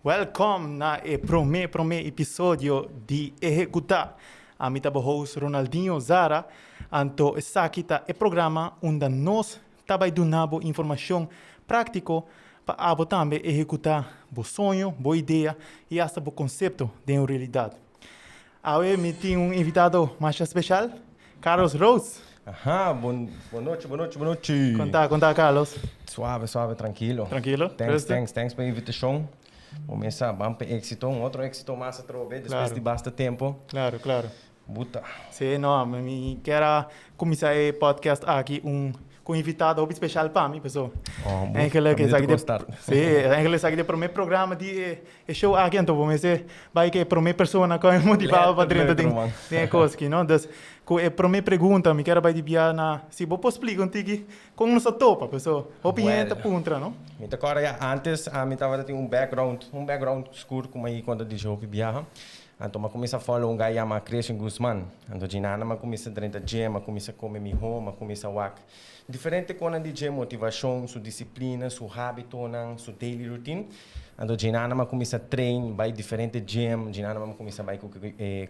Welcome na e prome prome episodio di Ehecuta. Ami ta bo host Ronaldinho Zara, anto esaki ta e programa unda nos ta bay duna bo informacion practico pa abo tambe ehecuta bo soño, bo idea y hasta bo concepto den un realidad. Awe mi tin un invitado masha special, Carlos Rose. Aha, bon, bon nochi, bon nochi, bon nochi. Con ta, con ta Carlos? Suave, suave, tranquilo. Tranquilo? Thanks, thanks, thanks pa invitacion. Bo mesa ban pa éxito, un otro éxito mas atrobe, despues Claro. di basta tempo. Claro, claro. Buta. Sí, no, mi kier a cuminsa e podcast aki un cu invitado hopi special pa mi, paso Oh, bu, eigenlijk caminda esaki te de costar. sí, eigenlijk esaki de prome programa di e e show aki, anto bo mester bai cu e prome persona cu a mi motiva pa drenta Letterlijk, den ruman. den e cos aki, no? Dus cu e prome pregunta mi kier a bai di bia na si bo por splica un tiki con nos a topa, paso hopi hende ta Well, puntra, no? mi ta corda ya antes ami tabata tin un background, un background scur cu mi a conta di hopi biaha. Anto m'a cuminsa follow un guy yama Christian Guzman. Anto djinana m'a cuminsa drenta gym, m'a cuminsa come miho, m'a cuminsa wak diferente conan di dje, motivacion, su disciplina, su habitonan, su daily routine. Anto djinana m'a cuminsa train, bay diferente gym, djinana m'a cuminsa bay cu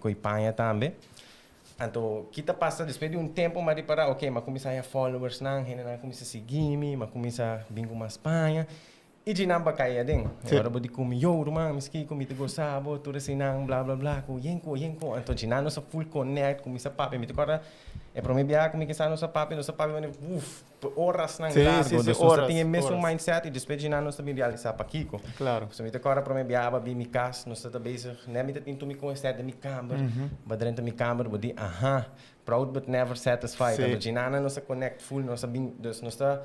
coy paña tambe. Anto ki ta pasa despues di un tempo m'a ripara, ok, m'a cuminsa haya followersnan, hendenan a cuminsa sigui mi, m'a cuminsa bin cu mas paña. I dje nan pa kai aden. E ora bo di ku mi, Yo, ruman, mi ski ku mi ta gosa bo, tur eseinan, bla, bla, bla, ku yen ku, yen ku. Anto dje nan nos a full connect, kuminsá papia. Mi ta kòrda e promé biaha ku mi kisa nos a papia, nos a papia manera, uf, orasnan largu. Sí, sí, sí, Dus nos ta oras, tin e mesun oras. mindset i despues dje nan nos ta bin realisá pakiko. Klaro. So mi ta kòrda promé biaha bo a bin mi kas, nos ta ta bezig, nèt mi ta tin tur mi kos sèt den mi kamber, bo a drenta mi kamber, bo di, aha, proud but never satisfied. Sí. Anto dje nan nos a connect full, nos a bin, dus nos ta.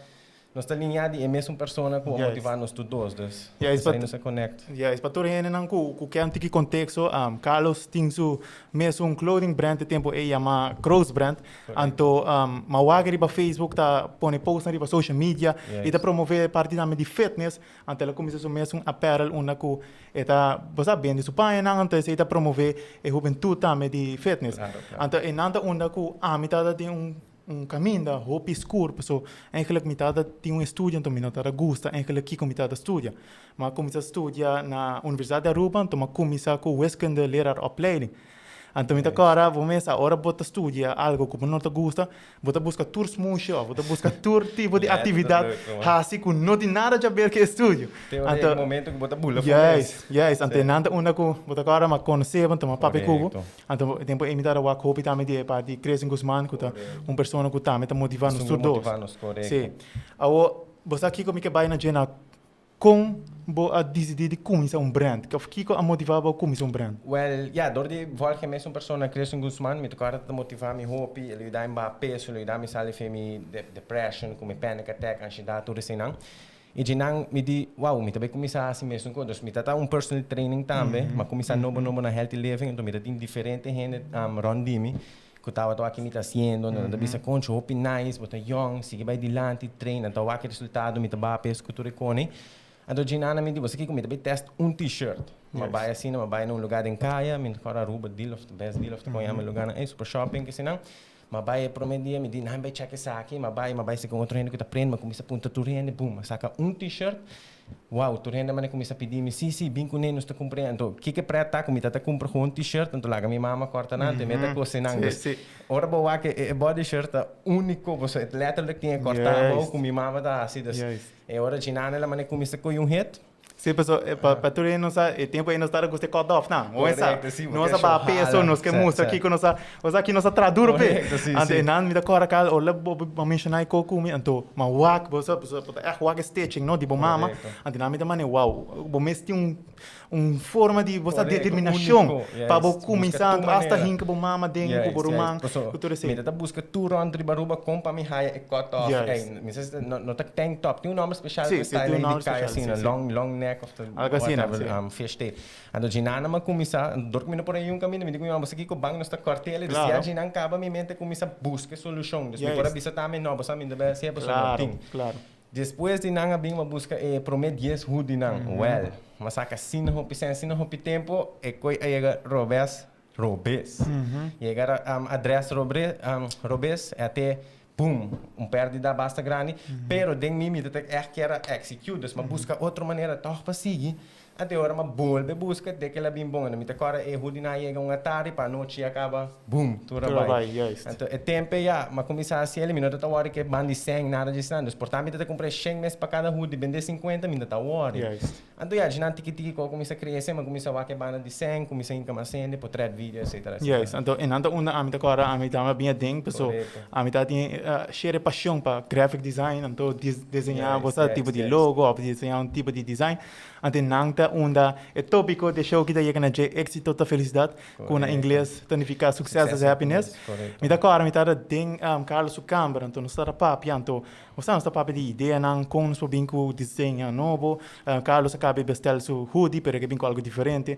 Nos ta liñá di e mesun persona ku a motivá nos tur dos, dus esei nos a connect. Juist, pa tur hendenan ku ke un tiki konteksto, Carlos tin su mesun clothing brand e tempu ei yama Crows Brand. Anto mi a wak riba Facebook ta pone postnan riba social media i ta promove parti tambe di fitness. Anto el a kuminsá su mesun apparel unda ku e ta, bo sa, bende su pañanan, anto esei ta promove e hubentut tambe di fitness. Anto einan ta unda ku ami tabata den un Un kaminda hopi skur, paso eigenlijk mi tabata tin un estudio anto mi no tabata gusta eigenlijk kiko mi tabata studia. Mi a kuminsá studia na Universidat di Aruba anto mi a kuminsá ku wiskunde leraaropleiding. Anto mi ta kòrda bo mes ora bo ta studia algo ku bo no ta gusta, bo ta buska tur smoesje òf bo ta buska tur tipo di aktividat hasi ku no tin nada djaber ku e estudio. Te ora yega momento ku bo ta bula for mes. Juist, juist. Anto e nan ta unda ku bo ta kòrda mi a konosé bo anto mi a papia ku bo. Anto e tempo ei mi tabata wak hopi tambe di e parti di Christian Guzman ku ta un persona ku tambe ta motivá nos tur dos. Sí. Awor, bo sa kiko mi ke bai na dje na kon bo a disidí di kuminsá un brand? Òf kiko a motivá bo kuminsá un brand? Wèl, ya, dor di vòlg e mesun persona, Christian Guzman, mi ta kòrda ta motivá mi hopi, el a yuda mi baha peso, el a yuda mi sali for mi depression, ku mi panic attack, anshedat, tur eseinan. I dje nan mi di, wow, mi ta bai kuminsá hasi mesun kos. Dus mi ta ta un personal training tambe, m'a kuminsá nobo nobo na Healthy Living, enton mi ta tin diferente hende rònt di mi ku tabata wak mi ta hasiendo, nan ta bisa, Concho, hopi nice, bo ta yòn, sigui bai dilanti, train, nan ta wak e resultado, mi ta baha peso ku tur e kone. Anto dje nan mi di, bo sa kiko, mi ta bai tèst un t-shirt. M'a bai asina, m'a bai na un lugá den kaya, mi no ta kòrda Aruba Deal of Best Deal of ta kon yama e lugánan ei, Super Shopping, kesinan. M'a bai e prome dia, mi di, nan bai check esaki, m'a bai, m'a bai segun otro hende ku ta prende, m'a kuminsá puntra tur hende, bum, m'a saka un t-shirt, wow, tur hende mane kuminsá pidi mi, si, si, bin kuné, nos ta kumpr'é. Anto, kiko e prèt ta ku mi ta ta kumpra ku un t-shirt, anto laga mi mama kòrta nan, te mi ta kose nan. Dus, ora bo wak e body shirt ta úniko, pasobra e lèterlik tin e kòrtá abou ku mi mama ta hasi. Dus, e ora djinana el a mane kuminsá kohe un hit. Sí, paso pa tur hende no sa, e tempo ei nos tabata gusta e cut off nan. Bo sa, Correcto, sí, nos porque a baha show peso, hala. nos ke Sí, mustra sí. kiko nos a, o sa ki nos a traha duro p'e. Correcto, sí, Anto sí. e nan mi ta kòrda kal ora bo bo menshoná e kos ku mi, anto mi a wak, bo sa, bo ta ègt wak e stitching no di bo mama. Correcto. Anto nan mi ta mane wow, bo mes tin un un forma di bo sa Correcto, determinashon único, pa bo juist. Buska kuminsá, tu anto asta manera. hinka bo mama den ku bo Juist, ruman juist. Paso ku tur esei. mi ta ta buska tur rònt riba Aruba kon pa mi haya e cut off. Juist. Ey, mi sa si ta, no, no ta tank top, tin un nòmber speshal Sí, ku e sí, tin style un ei di nòmber kai speshal, sí, asina, sí. long, long neck of ta Algo asina, whatever, sí. fish tail. Anto djinana mi a kuminsá, dor ku mi no por a yunka kaminda, mi di ku mi mama, bo sa kiko ban nos ta kòrt'el, dus ya Klaro. djinan kaba mi mente kuminsá buska e solushon. Dus mi por a Juist. bisa tambe, no, bo sa mi no ta bai hasié pasobra no Klaro, tin. klaro. Despues di nan a bin a buska e prome dies hudinan. Wel, m'a saka asina hopi sen, asina hopi tempo, e koe a yega robes, robes. Yega adres robre, robes, e a te, boom, un perdida basta grandi. Pero den mi, mi ta echt kier a execute, dus m'a buska otro manera toch pa sigui. Anto ora m'a bolbe buska te ke el a bin bon. Anto mi ta kòrda e hoodie nan a yega un atardi pa anochi a kaba boom tur a Tur a bai. bai, juist. Anto e tempe ya m'a kuminsá hasi el i mi no ta ta wòri ke ban di sèn nada dje esnan. Dus por ta mi ta ta kumpra e shen mes pa kada hoodie bendé sinkuenta mi no ta wòri. Juist. Anto ya dje nan tiki tiki ku a kuminsá krese m'a kuminsá wak e banda di sèn, kuminsá hinka mas hende, potret, video etcetera etcetera. Juist. Anto e nan ta unda ami ta kòrda ami ta bin aden paso Korekto. ami ta tin share e pashon pa graphic design anto diseñá bo Juist, sa tipo juist, di juist. logo òf diseñá un tipo di design. Anto nan ta unda e tópiko di e show ki ta yega na dje, Éxito ta Felicidad, ku na Korekto. ingles ta nifiká Success is Success is Happiness. happiness, korekto. Mi ta kòrda mi tabata den Carlos su kamber, anto nos tabata papia, anto bo sa nos ta papia di ideanan, kon nos por bin ku diseño nobo. Carlos a kaba di bestel su hoodie, pero e ke bin ku algu diferente.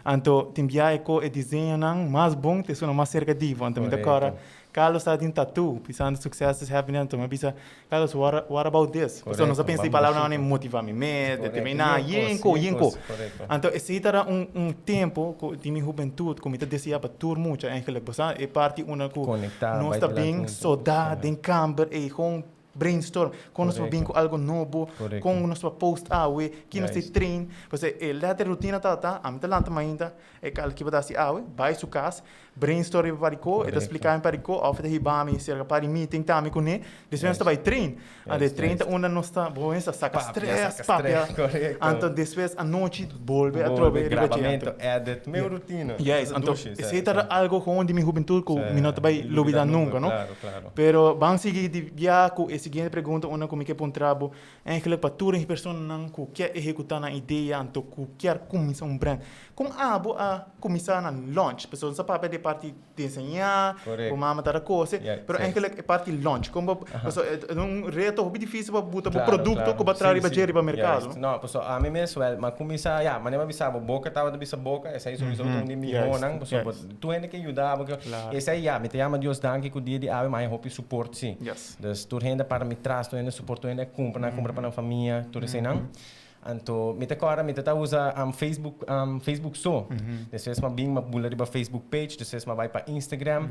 Anto tin biaha e ko e diseñonan mas bon ta esun mas serka di bo. Anto mi ta kòrda Korekto. Carlos ta tin tattoo pisando success is happiness anto mi a bisa Carlos what what about this pasobra nos a Correcto, pensa di vamos palabranan super. motiva mi mes Correcto, determina yen yen cos, ko yen yen ko cos, correcto. anto esey ta da un un tempo ku di mi hubentud ku mi ta desea pa tur mucha eigenlijk bo sa e parti unda ku Conecta, nos bai ta dilanti bin hunto, soda sí. den kamber ey gewoon brainstorm kon nos por bin Correcto. ku algo nobo Correcto. kon nos por post awe ki nos tin Juist. train pasobra e letter rutina tabata ami ta lanta mainta e kal ki bo ta hasi awe bai su kas Brainstorm riba parikó, e ta spliká mi parikó òf e ta hiba mi serka par di meeting tambe kuné. Despues nos ta bai train. Anto e train ta unda nos ta, bo mester saka stress, papia. Anto despues anochi bolbe atrobe riba dje. Grabamento, edit, medio rutina. Juist, anto esei ta algo gewoon di mi hubentud ku mi no ta bai lubida nunka, no? Pero ban sigui di bia ku e siguiente pregunta unda ku mi ke puntra bo. Eigenlijk pa tur e personanan ku kier ehekutá nan idea anto ku kier kuminsá un brand. Kon abo a kuminsá nan launch? Pasobra nos a papia di e parti diseñá, bo mama ta kose, pero eigenlijk e parti launch, kon bo, pasobra e ta un reto hopi difísil pa buta bo produkto ku bo a traha riba dje riba merkado. No, pasobra ami mes wèl, mi a kuminsá, ya, manera mi a bisa bo, boka tabata bisa boka, esei souiso ta un di mihónan, pasobra tur hende ke yuda bo, esei ya, mi ta yama Dios danki ku dia di awe mi a haña hopi support si. Dus tur hende a para mi tras, tur hende a support, tur hende a cumpra, nan a cumpra pa nan famia, tur eseinan. Anto mi ta corda mi ta ta usa Facebook, Facebook so. Despues mi a bin mi a bula riba Facebook page, despues mi a bay pa Instagram.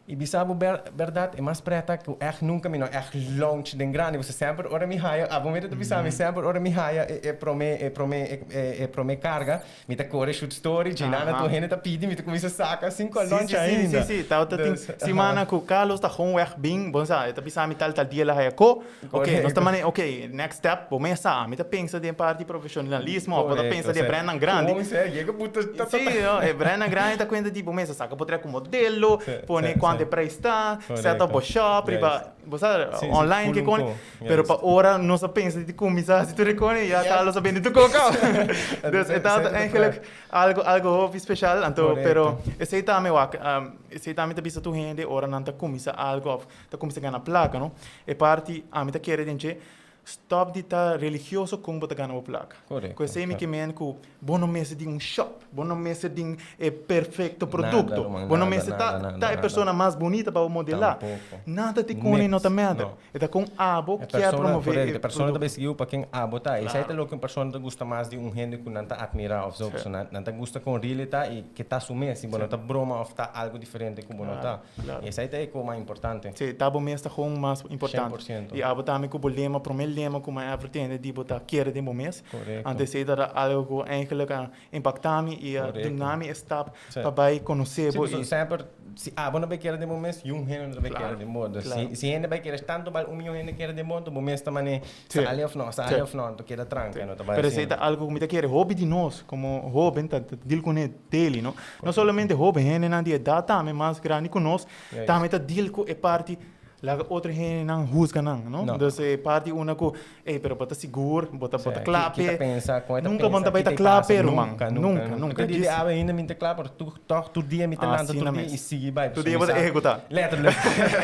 Y bisa bo berdad e mas preta cu echt nunca mi no echt launch den grandi, pasobra semper ora mi haya, abo mi ta bisa mi semper ora mi haya e prome e prome e prome carga, Mi ta kore shoot story, djinana tur hende ta pidi, mi ta kuminsá saka sin ku a lunch ainda. Sí, sí, sí. Tabata tin simana ku Carlos ta gewoon weg bin, bon sa, e ta bisa mi tal tal dia el a haya ko. Oké, nos ta mane, oké, next step, bo mes sa, mi ta pensa den parti profesionalismo, òf bo ta pensa den brandnan grandi. Sí, no, e brandnan grandi ta kuenta di bo mes a saka potrèt ku modelo, pone kuantu e prijs ta, set up bo shop riba, bo sa, online ke kon. Pero pa ora nos a pensa di cuminsa haci tur e cone, ya Carlos a bende tur coca. Dus e tabata eigenlijk algo, algo hopi special. Anto, pero esey tambe wak, esey tambe ta bisa tur hende ora nan ta cuminsa algo of ta cuminsa gana placa, no? E parti ami ta kere den dje, stop di ta religioso con bo ta gana bo placa. Cu esey mi ke men cu Bo no mester di un shop, bo no mester di e perfecto producto, bo no mester ta ta e persona mas bunita pa bo modela. Nada di con no ta matter. E ta con abo kier promove e persona ta bay pa ken abo ta. Esey ta loke un persona ta gusta mas di un hende cu nan ta admira of zo. Pasobra nan ta gusta con really ta y ke ta su mes y bo no ta broma of ta algo diferente cu bo no ta. Y esey ta e co mas importante. Si, ta bo mes ta gewoon mas importante. Y abo tambe cu bo lema, prome lema cu mi a ever tende di bo ta kere den bo mes. Correcto. Anto esei ta algo ku eigenlijk a impacta mi i a duna mi e stap pa bai konosé bo. Sí, semper si abo no bai kere den bo mes, yun hende no ta bai kere den bo. Dus si hende bai kere tantu bal un miyon hende kere den bo, anto bo mes ta mane sali of no, sali of no, anto keda tranca, no ta bai Pero asina. esei ta algo ku mi ta kere hopi di nos komo hoben ta deal kuné daily, no? No solamente hoben, hendenan di edat tambe mas grandi ku nos tambe ta deal ku e parti laga otro hendenan husga nan, no? Dus e parti una ku Ey, pero bo ta sigur, bo ta, bo ta kla Ki ta p'e. pensa, kon e ta Nunka bo pensa, ta bai ki ta ta kla pasa, p'e, ruman. nunka, Nunka, nunka. nunka. Te dia di awe ainda mi ta kla, pero tur, tòg tur dia mi ta lanta Asina tur dia mes. i sigui bai. Tur dia bo ta ehekutá. Letterlijk.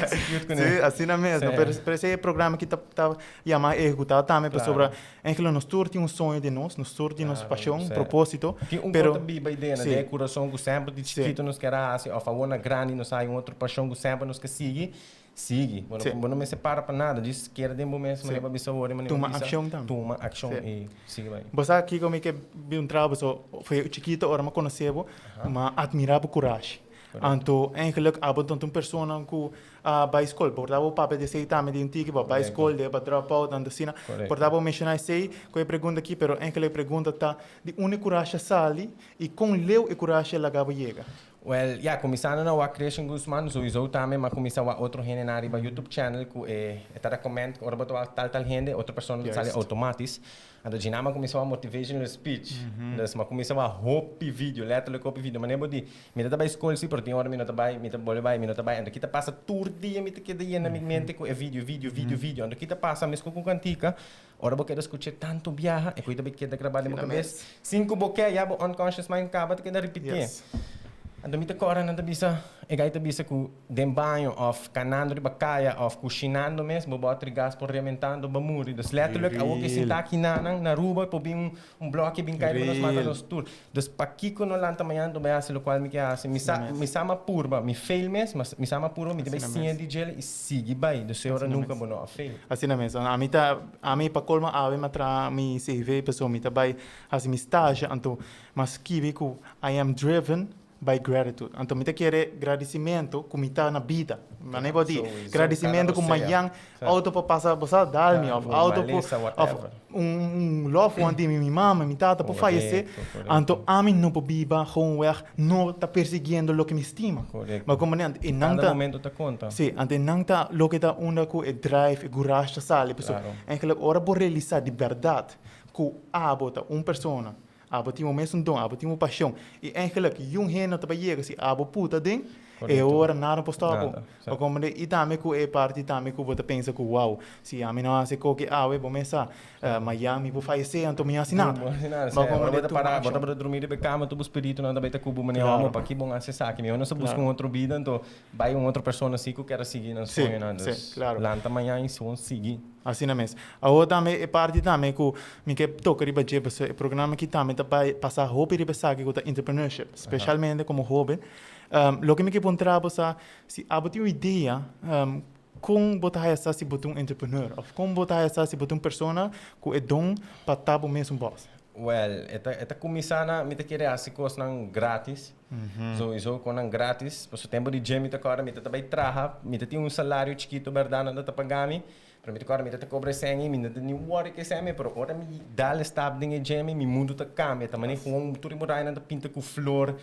Execute kuné. Sí, asina mes. No, pero, pero esei e programa ki ta, ta yama ehekutá tambe, pasobra eigenlijk nos tur tin un soño den nos, nos tur tin nos pashon, propósito, Tin un pero kos ta biba idea na den e kurason ku semper di chikito nos kier a hasi òf awor na grandi nos haña un otro pashon ku semper nos ke sigui. Sigui. Bo no, bo no mester para pa nada. Djis keda den bo mes manera bo a bisa awor i manera bo Tuma bisa. akshon tambe. Tuma akshon i sigui bai. Bo sa kiko mi ke bin un traha bo? So, for chikito ora mi a konosé bo, mi a atmirá bo kurashi. Anto eigenlijk abo ta un persona ku a bai skol. Por ta bo papia di esei tambe di un tiki, bo a bai skol, bo a drop out, anto asina. Por ta bo menshoná esei ku e pregunta aki, pero eigenlijk e pregunta ta di unda e kurashi a sali i kon leu e kurashi a laga bo yega? Well, ya, kuminsando na wak Christian Guzman, souiso tambe m'a kuminsá wak otro hendenan riba YouTube channel ku e ta recommend ku ora bo ta wak tal tal hende, otro persona ta sali automatis. Anto djina m'a kuminsá wak motivational speech. Dus m'a kuminsá wak hopi video, letterlijk hopi video. Manera bo di, mi ta ta bai skol si, pero tin ora mi no ta bai, mi ta bolbe bai, mi no ta bai. Anto ki ta pasa tur dia mi ta keda yena mi mente ku e video, video, video, video. Anto ki ta pasa meskos ku kantika, Ora bo keda skuch'é tantu biaha, e koe ta keda grabá den bo kabes. Sin ku bo ke, ya bo unconscious mind kaba ta keda ripitié. Anto mi ta kòrda nan ta bisa, e gai ta bisa ku den baño òf kanando riba kaya òf kushinando mes bo bòt ri gas por rementá anto bo muri. Dus lèterlik awor ke sinta aki nanan na Aruba por bin un blòki bin kai riba nos mata nos tur. Dus pakiko no lanta mañana anto bai hasi lokual mi ke hasi? Mi sa mi sa m'a purba, mi fail mes, mas mi sa m'a purba, mi ta bai siña di djel i sigui bai. Dus e ora nunka bo no a fail. Asina mes. Ami ta, ami pa colmo awe m'a traha mi CV pasobra mi ta bai hasi mi stage anto m'a skibi ku I am driven by gratitude. Anto mi ta kere gradisimentu ku mi ta na bida. Manera bo di, gradisimentu ku mayan auto por pasa bo sa dal mi of auto por of un loved one di mi, mi mama, mi tata por fayesé. Anto ami no por biba gewoonweg no ta persiguiendo loke mi stima. Bo comprende? Anto e nan ta, si, anto e nan ta loke ta unda ku e drive, e gurash ta sali. Pasobra eigenlijk ora bo realisa di bèrdat ku abo ta un persona Abo tin bo mesun don, abo tin bo pasion. I eigenlijk yun hende no ta bay yega si abo puta den, e ora nada no por stop bo. Bo comprende? I tambe cu e parti tambe cu bo ta pensa cu wow, si ami no haci koki awe, bo mes sa, mayan mi por fayece anto mi haci nada. Bo comprende? Bo ta para, bo ta drumi riba e cama, tur bo spiritunan ta bay ta cu bo manera, homo, paki bon haci esaki? Mihor nos a busca un otro bida, anto bay un otro persona si cu kier a sigui nan soñonan. Dus lanta mayan i sigui. Asina mes. Awor tambe e parti tambe ku mi ke toka riba dje pasobra e programa aki tambe ta bai pasa hopi riba esaki ku ta entrepreneurship, spesialmente komo hoben. Loke mi ke puntra bo sa si abo tin un idea kon bo ta haya sa si bo ta un entrepreneur òf kon bo ta haya sa si bo ta un persona ku e don pa ta bo mes un bòs. Wèl, e ta e ta kuminsá na mi ta kere hasi kosnan grátis. Souiso konan grátis. Pasobra tempu di dje mi ta kòrda mi ta ta bai traha, mi ta tin un salario chikitu bèrdat nan ta ta paga mi, pero mi ta kòrda mi ta ta kobra e sèn ei, mi no ta ni wòri ku e sèn ei, pero ora mi dal e stap den e dje mi, mi mundu ta kambia, ta manera gewoon tur e muraynan ta pinta ku flor,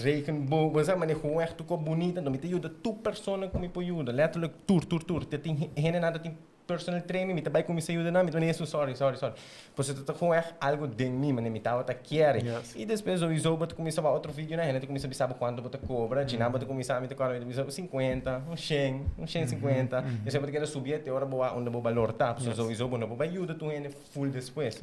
regenboog, bo sa manera gewoon ègt tur kos bunita, anto mi ta yuda tur persona ku mi por yuda, lèterlik tur tur tur, te tin hendenan ta tin Personal training, mi ta bai cuminsa yuda nan, mi ta mane sorry, sorry, sorry. Pasobra ta gewoon echt algo den mi, mane mi tabata kier. I despues sowieso bo ta cuminsa wak otro videonan, hende ta cuminsa bisa bo cuanto bo ta cobra, djina bo ta cuminsa, mi ta corda mi ta bisa cincuenta, un shen, un shen cincuenta. Despues bo ta keda subi te ora bo wak unda bo balor ta, pasobra sowieso bo no por bai yuda tur hende full despues.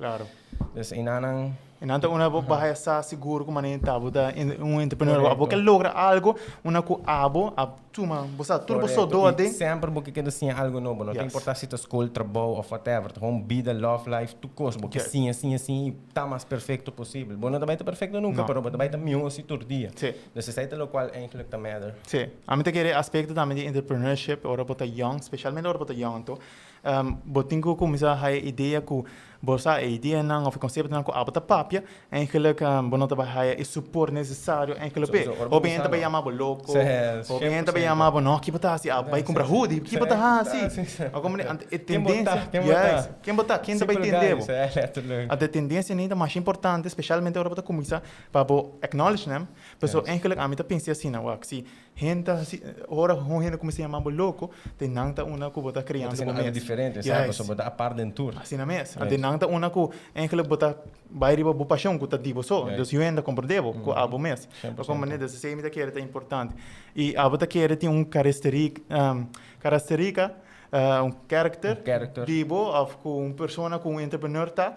Dus einanan. E nan ta una bo bahaya sa sigur ku manera ta bo ta un entrepreneur abo ke logra algo una ku abo a tuma bo sa tur bo sodo aden. I semper bo ke keda siña algo nobo no ta importa si ta skol, trabou of whatever ta gewoon bida, love life tur kos bo ke siña siña siña i ta mas perfecto posibel bo no ta bai ta perfecto nunka pero bo ta bai ta mihor si tur dia dus esei ta lokual eigenlijk ta matter. Si, ami ta kere e aspekto tambe di entrepreneurship ora bo ta young specialmente ora bo ta young anto Bo tin ku kuminsá haya idea ku bo sa e ideanan òf e konseptonan ku abo ta papia, eigenlijk bo no ta bai haya e suport nesesario eigenlijk p'e. Hopi hende ta bai yama bo loko, hopi hende ta bai yama bo, no, ki bo ta hasi? Abo bai kumpra hoodie, ki bo ta hasi? Bo komprende? Anto e tendensia, juist, ken bo ta? Ken ta bai tende bo? Anto e tendensia nei ta masha importante, spesialmente ora bo ta kuminsá pa bo acknowledge nan, pasobra eigenlijk ami ta pensa asina, wak, si Hende ta hasi, ora un hende kuminsá yama bo loko, te nan ta una ku bo ta kriando bo mes. Bo ta hasiendo algu diferente, sa, pasobra bo ta apart den tur. Asina mes. Anto nan ta una ku eigenlijk bo ta bai riba bo pashon ku ta di bo so. Dus yu hende ta komprendé bo ku abo mes. Bo komprendé? Dus esei mi ta kere ta importante. I abo ta kere tin un karakterístika Un character, Un character. di bo of cu un persona cu un entrepreneur ta,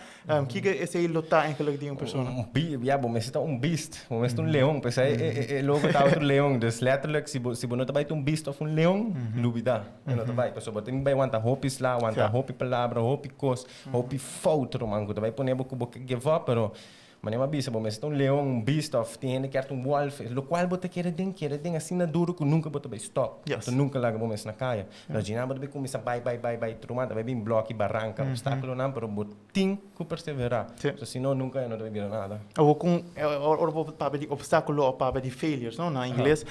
kico esey lo ta eigenlijk di un persona? Un bi, ya, bo mester ta un beast, bo mester ta un leon, p'esei e, e, e logo ta otro leon. Dus letterlijk, si bo, si bo no ta bai ta un beast of un leon, lubida, e no ta bai. Pasobra bo tin bai wanta hopi sla, wanta hopi palabra, hopi cos, hopi fout, ruman, cu ta bai pone bo cu bo ke give up, pero. Manera mi a bisa bo mester ta un leon, un beast of tin hende kier ta un wolf, locual bo ta kere den, kere den asina duro cu nunca bo ta bay stop. Bo ta nunca laga bo mes na caya. Pero djina bo ta bay cuminsa bay, bay, bay, bay, truma, ta bay bin bloki, baranca, obstaculonan, pero bo tin cu persevera. So si no, nunca e no ta bay bira nada. Awor con, ora bo papia di obstaculo of papia di failures, no, na ingles,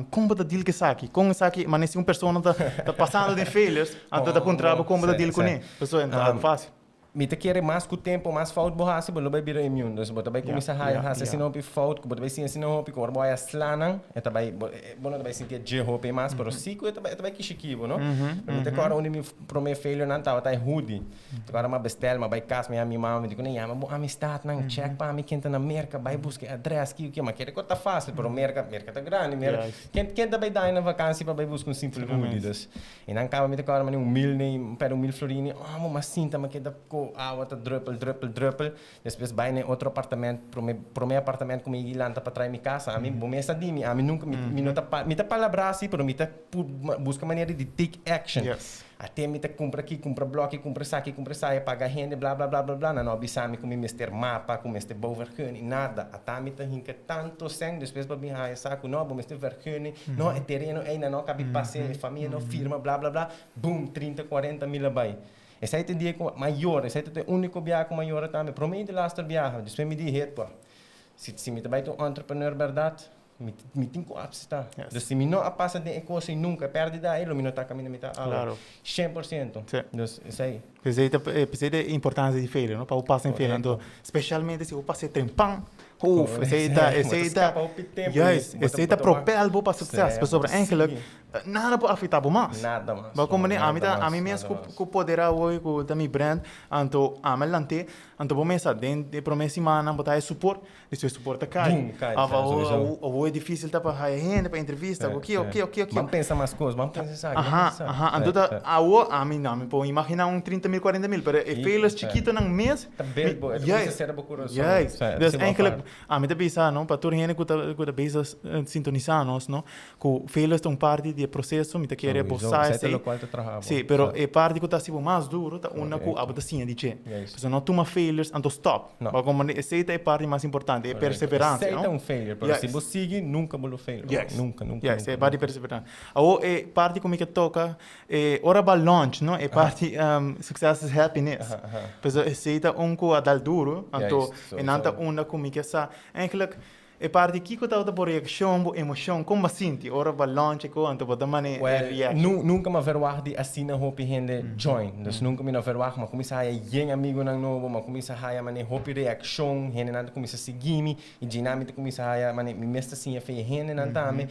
con bo ta deal cu esaki? Con esaki, manera si un persona ta pasando den failures, anto ta puntra bo con bo ta deal cune. Pasobra e no ta algo facil. Mi ta kere mas ku tempu, mas fout bo hasi, bo lo bai bira immune. Dus bo ta bai kuminsá haya hasi asina hopi fout, ku bo ta bai siña asina hopi, ku ora bo haya slanan, e ta bai, bo bo no ta bai sinti e dje hopi mas, pero si ku e ta bai, e ta bai kishikí bo, no? Pero mi ta kòrda un di mi promé failurenan tabata e hoodie. Mi ta kòrda mi a bestèl, mi a bai kas, mi yama mi mama, mi di ku nan, yama bo amistatnan, chèk pa mi ken ta na Merka, bai buska e adrès, kiko kiko. Mi a kere ku ta fásil, pero Merka, Merka ta grandi, Merka, ken ken ta bai daña na vakansi pa bai buska un simpel hoodie? Dus. E nan kaba mi ta kòrda mane un mil nei, un pèrdè un mil florini, oh mo mas sinta mi keda ku awa ta drùpel drùpel drùpel, despues bai na e otro apartament, promé promé apartament ku mi yegi lanta pa trae mi kasa, ami bo mes a di mi, ami nunka mi mi no ta pa mi ta palabrá si pero mi ta buska manera di take action, ate mi ta kumpra aki kumpra blòki kumpra esaki kumpra esaya paga hende bla bla bla bla bla nan no a bisa mi ku mi mester mapa ku mester bou vergunning nada ata mi ta hinka tanto sèn despues pa bin haya sa ku no bo mester vergunning. No, e tereno ei nan no kabi pas'é, e famia no firma, bla bla bla, boom, trinta, kuarenta mil a bai. Esei ta e dia ku m'a yora, esei ta e úniko biaha ku m'a yora tambe, promé i di laster biaha. Despues mi di, Hetwa, si si mi ta bai ta un entrepreneur bèrdat, mi mi tin ku apsitá. Dus si mi no a pasa den e kos ei nunka, e pèrdida ei lo mi no ta kaminda mi ta awe. 100%. Dus esei. P'esei ta p'esei ta e importancia di failure, no? Pa bo pasa en failure. Anto, specialmente si bo pasa e trempan, uf, esei ta, esei ta, juist, esei ta propel bo pa succes. Pasobra eigenlijk, nada por afecta bo mas. Nada mas. Bo comprende? Ami ta, ami mes ku ku podera awor ku ta mi brand, anto ami a lant'é, anto bo mesa den e prome simannan bo ta haya support, Despues su porta kai. Boom, kai. Of awor, awor e dificil ta pa haya hende pa entrevista. Ku ki, oke, oke, oke. Ban pensa mas kos, ban pensa esaki, ban pensa esaki. Aha, aha. Anto ta awor ami no, mi por imagina un trinta mil, kuarenta mil, pero e failures chikitonan mes. Ta bel bo, e ta kuminsa sera bo kurason. Juist. Dus eigenlijk, ami ta bisa no, pa tur hende ku ta ku ta bezig sintonisa nos no, ku failures ta un parti di e proseso, mi ta kere bo sa esei. Esei ta lokual ta traha bo. Si, pero e parti ku ta hasi bo mas duro ta unda ku abo ta siña di dje. Pasobra no tuma failures anto stop. No. Bo comprende? Esei ta e parti mas importante, e perseverancia, Esei no? ta un failure, pero si bo sigui, nunca bo lo fail. Yes. Nunca, nunca, Yes, nunca, e parti nunca. perseverancia. Awor e parti cu mi ke toca, e ora bo a launch, no? E parti success is happiness. Pasobra esei ta un cu a dal duro, anto Juist, e nan ta sowieso. unda cu mi ke sa. Eigenlijk, E parti kiko tabata bo reakshon, bo emoshon, kon bo a sinti ora bo a launch e ko anto bo ta mane e Well, reaction? nu, nunka m'a verwagt di asina hopi hende join. Dus nunka mi no verwagt, m'a kuminsá haya yen amigunan nobo, m'a kuminsá haya mane hopi reakshon, hendenan ta kuminsá sigui mi, i djina mi ta kuminsá haya mane mi mes ta siña fe e hendenan tambe.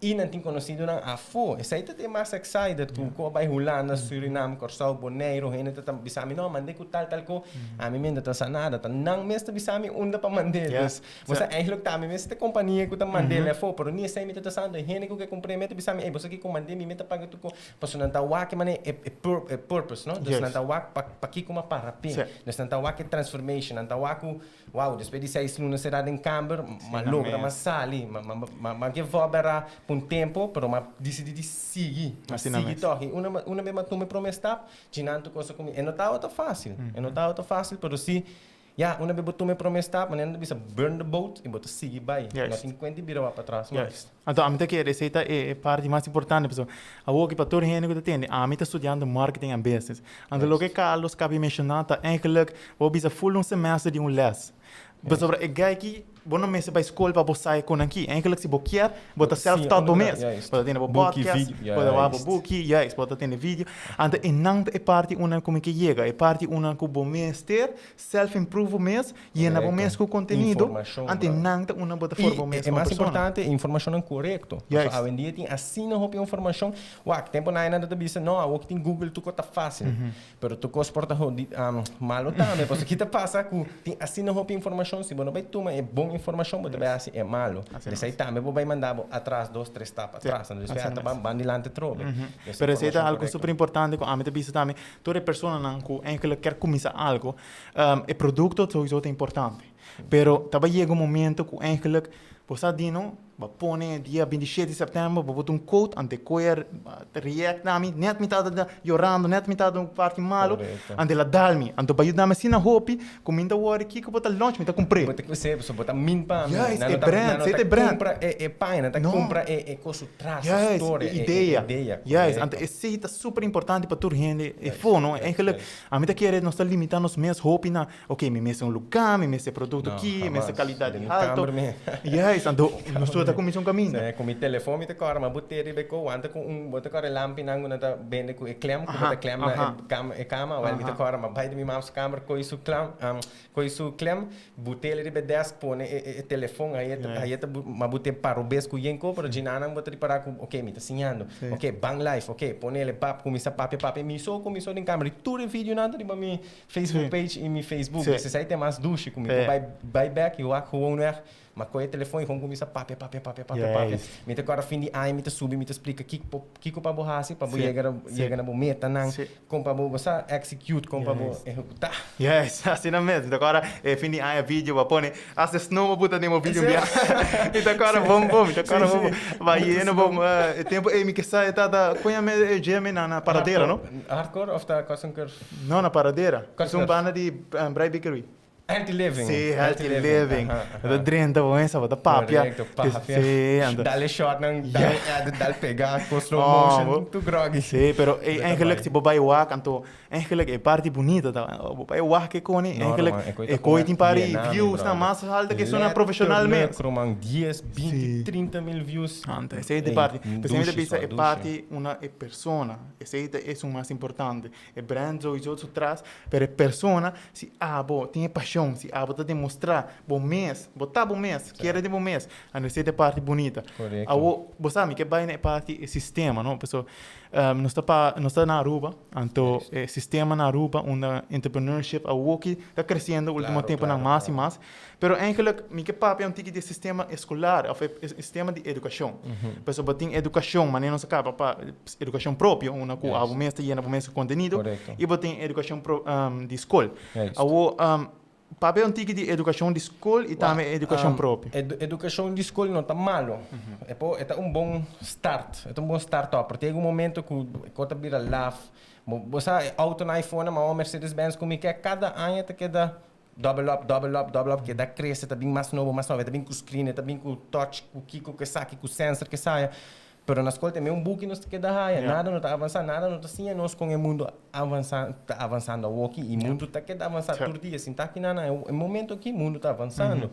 I nan tin konosidonan afó. Esei ta e mas excited ku ku a bai Hulanda, Surinam, Kòrsou, Boneiru, hende ta ta bisa mi, no, mand'é ku tal tal ko. Ami mi no ta sa nada. Ta nan mes ta bisa mi unda pa mand'é. Dus, bo sa eigenlijk ta ami mes ta e kompania ku ta mand'é afó, pero ni esei mi ta ta sa. Anto hende ku ke kumpr'é mi ta bisa mi, ey, bo sa kiko mand'é, mi mi ta paga tur ko. Pasobra nan ta wak e manera e e purpose, no? Dus nan ta wak pa pakiko mi a para p'e. Dus nan ta wak e transformation, nan ta wak ku Wow, despues di seis luna será den kamber, m'a logra, m'a sali, m'a give up bera pa un tempo, pero m'a disidí di sigui, m'a sigui tòg. I una una bes m'a tuma e promé stap, djinan tur cosa ku mi, e no tabata fásil, e no tabata fásil, pero si, ya, una bes bo tuma e promé stap, manera nan ta bisa burn the boat, i bo ta sigui bai, no tin kuenta di bira wak patras mas. Anto ami ta kere esei ta e parti mas importante pasobra awor ki pa tur hende ku ta tende ami ta studiando marketing en business. Anto loke Carlos kabi menshoná ta eigenlijk bo bisa ful un semester di un les. Pasobra e guy ki bo no mester bai skol pa bo sa e konan ki. Eigenlijk si bo kier bo ta self taught bo mes. Bo ta tende bo podcast, bo ta wak bo buki, juist, bo ta tende video. Anto einan ta e parti unda ku mi ke yega, e parti unda ku bo mester Self improve bo mes, yena bo mes ku kontenido, ante nan ta una bo ta forma bo mes I e komo mas persona. importante, e informashonnan korekto. Pasobra awendia tin asina hopi informashon. Wak, tempu nan nan ta bisa, no, awor ki tin Google tur kos ta fásil. Pero tur kos por ta malo tambe. Pasobra ki ta pasa ku tin asina hopi informashon, si bo no bai tuma e bon informashon, bo ta bai hasi e malo. Esei tambe bo bai manda bo atras dos, tres stap atras. Anto despues ata ban dilanti atrobe. Pero esei ta algu super importante ku ami ta bisa tambe. Tur e personanan ku eigenlijk kier kuminsá algu, e produkto souiso ta importante. Pero ta bai yega un momento ku eigenlijk bo sa di no, Bo a pone dia 27 di sèptèmber, bo bota un quote, ante koe a react na mi, nèt mi tabata yorando, nèt mi tabata un parti malu, ante el a dal mi. Anto bo a yuda mi asina hopi, ku mi ta wòri kiko bo ta launch, mi ta kumpr'é. Bo ta kusé, pasobra bo ta min pa mi. Juist, e brand, se ta e brand. Nan no ta kumpra e paña, nan ta kumpra e kos su tras, e storia, e idea. Juist, anto esei ta super importante pa tur hende e fo, no? Eigenlijk, ami ta kere nos ta limita nos mes hopi na Ok, mi mester un lugá, mi mester produkto ki, mi mester kalidat di halto. Juist, anto nos tur ta kuminsá un kaminda. Sí, ku mi telefon mi ta kòrda, ma bo te riba e ko, wanta ku un, bo ta kòrda e lampinan ku nan ta bende ku e klèm, ku bo ta klèm na e kama, e kama, wèl mi ta kòrda, ma bai den mi mama su kamber, kohe su klam, kohe su klèm, but'el riba e dèsk, pone e e telefon, ahí e ta, ahí e ta, ma bo te paró bes ku yen ko, pero djinanan bo ta ripará ku, ok, mi ta siñando, ok, ban live, ok, ponele pap, kuminsá papia, papia, mi so kuminsó den kamber, i tur e videonan ta riba mi Facebook page i mi Facebook. Si esei ta e mas dushi ku mi por bai bai bek i wak gewoon weg. Ma kohe e telefon i gewoon kuminsá papia papia papia papia papia. Mi ta kòrda fin di aña mi ta subi mi ta splika kiko kiko pa bo hasi pa bo yega yega na bo metanan, kon pa bo bo sa execute, kon pa bo ehekutá. Yes, asina mes. Mi ta kòrda e fin di aña video bo a pone hasta snow bo puta den bo video bia. Mi ta kòrda bon bon, mi ta kòrda bon bon. Ba yena bo e tempu ei mi ke sa e tata kon yama e jam na na Paradera no? Hardcore of ta Custom Curve? No, na Paradera. Es un banda di Brai Bakery. Healthy Living. Sí, Healthy Living. Bo ta drenta bo mesa, bo ta papia. Correcto, papia. Sí, anto. Dal e shotnan, dal e edit, dal pega, cu slow motion, tur groggy. Sí, pero eigenlijk si bo bai wak, anto eigenlijk e parti bunita ta, bo bai wak e coni, eigenlijk e coi tin par di viewsnan mas alto ke esunnan profesional mes. Letterlijk, ruman, dies, binti, trinta mil views. Anto, esey ta e parti. P'esei mi ta bisa e parti unda e persona, esey ta esun mas importante. E brand sowieso su tras, pero e persona, si abo tin e pasion, si abo ta demostra bo mes, bo ta bo mes, kere den bo mes, anto esei ta e parti bunita. Correcto. Awo, bo sa, mi ke bai na e parti e sistema, no? Paso, nos ta pa, nos ta na Aruba, anto e sistema na Aruba unda entrepreneurship awoki ta creciendo ultimo temponan mas y mas. Pero eigenlijk mi ke papia un tiki di e sistema escolar of e sistema di educacion. Pasobra bo tin educacion manera nos a caba pa educacion propio, unda cu abo mes ta yena bo mes cu contenido, y bo tin educacion di scol. Awor, papia un tiki di educacion di scol y tambe educacion propio. Educacion di scol no ta malo. E por, e ta un bon start, e ta un bon start up. Pero tin algun momento cu e cos ta bira laf. Bo sa e auto na iPhone, ma Mercedes Benz cu mi ke, cada aña ta keda Double up, double up, double up, keda crece, ta bin mas nobo, mas nobo, e ta bin cu screen, e ta bin cu touch, cu kico, cu esaki, cu sensor, cu esaya. Pero na scol ta e un buki nos ta keda haya, nada no ta avansa, nada no ta siña nos con e mundo avansa, ta avansando awoki, y mundo ta keda avansa tur dia, sinta aki nan, e momento aki mundo ta avansando.